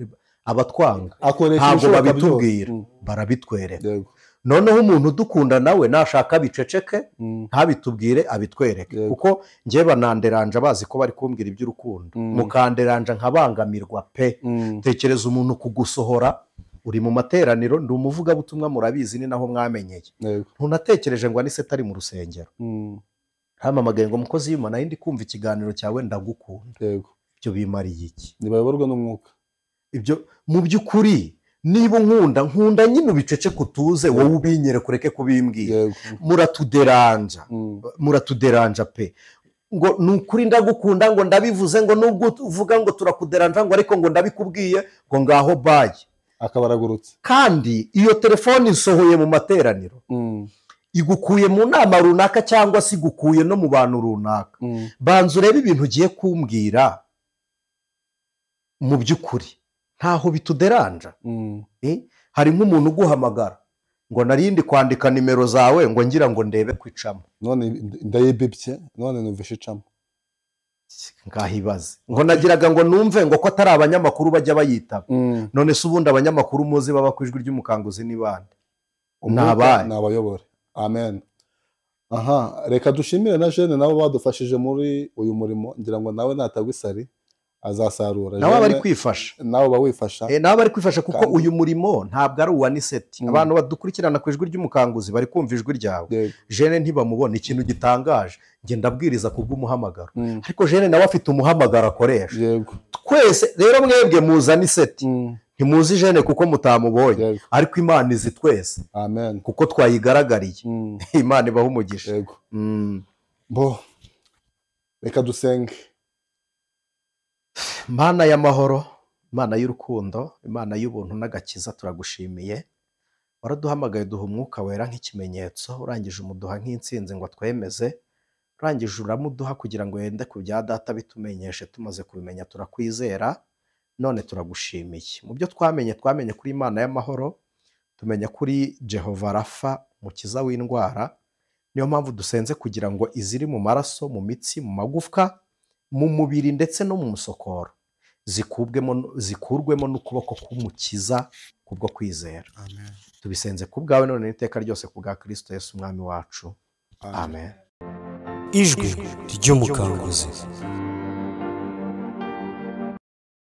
Abatwanga Akoresha ntabwo ibishoboka babitubwira, byose. Barabitwereka. Noneho umuntu udukunda nawe nashaka biceceke, ntabitubwire, abitwereke. Kuko njye bananderanja bazi ko bari kumbwira iby'urukundo, mukanderanja nkabangamirwa pe. Tekereza umuntu kugusohora uri mu materaniro. Ndi umuvugabutumwa, murabizi, ni naho mwamenyeye. Ntunatekereje ngo anise atari mu rusengero, hampamagaye ngo: "Mukozi w'Imana, nari ndi kumva ikiganiro cyawe, ndagukunda." Ibyo bimariye iki? Ntibayoborwa n'umwuka. Ibyo mu by'ukuri, niba unkunda, nkunda nyine ubiceceke, utuze, wowe ubinyereke, ureke kubimbwira. Muratuderanja, muratuderanja pe. Ngo ni ukuri ndagukunda, ngo ndabivuze, ngo nubwo uvuga ngo turakuderanja, ngo ariko ngo ndabikubwiye, ngo ngaho bye. Akaba aragurutse. Kandi iyo telefone isohoye mu materaniro, igukuye mu nama runaka cyangwa se igukuye no mu bantu runaka. Banza urebe ibintu ugiye kumbwira, mu by'ukuri ntaho bituderanja. Hari nk'umuntu uguhamagara ngo: "Narindi kwandika nimero zawe ngo ngira ngo ndebe ko icamo." None ndayibibye, none numvishe icamo. Ngahibaze ngo nagiraga ngo numve ngo ko atari abanyamakuru bajya bayitaba. None se ubundi abanyamakuru muzi baba ku Ijwi ry'Umukanguzi ni bande? Umwuka Ni abahe? Ni abayobore. Amen. Aha reka dushimire na jene, nabo badufashije muri uyu murimo. Ngira ngo nawe natagwa isari azasarura. Nawe aba ari Jene, kwifasha. Nawe uba wifasha. Nawe bari kwifasha kuko Kandi- uyu murimo ntabwo ari uwa Niseti. Abantu badukurikirana ku Ijwi ry'Umukanguzi bari kumva ijwi ryawe. Jene ntibamubona. Ikintu gitangaje, njye ndabwiriza kubw'umuhamagaro, ariko jene nawe afite umuhamagaro akoresha. Twese rero, mwebwe muza Niseti, ntimuzi jene kuko mutamubonye, ariko Imana izi twese Amen. kuko twayigaragariye. Imana ibaha umugisha. Bo reka dusenge. Mana y'amahoro, Imana y'urukundo, Imana y'ubuntu n'agakiza, turagushimiye. Waraduhamagaye, duha Umwuka Wera nk'ikimenyetso, urangije umuduha nk'intsinzi ngo twemeze, urangije uramuduha kugira ngo yende ku bya data bitumenyeshe. Tumaze kubimenya turakwizera, none turagushimiye. Mu byo twamenye, twamenye kuri Imana y'amahoro, tumenya kuri Jehova Rafa, umukiza w'indwara. Niyo mpamvu dusenze kugira ngo iziri mu maraso, mu mitsi, mu magufwa, mu mubiri ndetse no mu musokoro zikubwemo, zikurwemo n'ukuboko k'Umukiza kubwo kwizera. Amen. Tubisenze ku bwawe none n'iteka ryose, ku bwa Kirisito Yesu Umwami wacu, amen. Ijwi ry'Umukanguzi.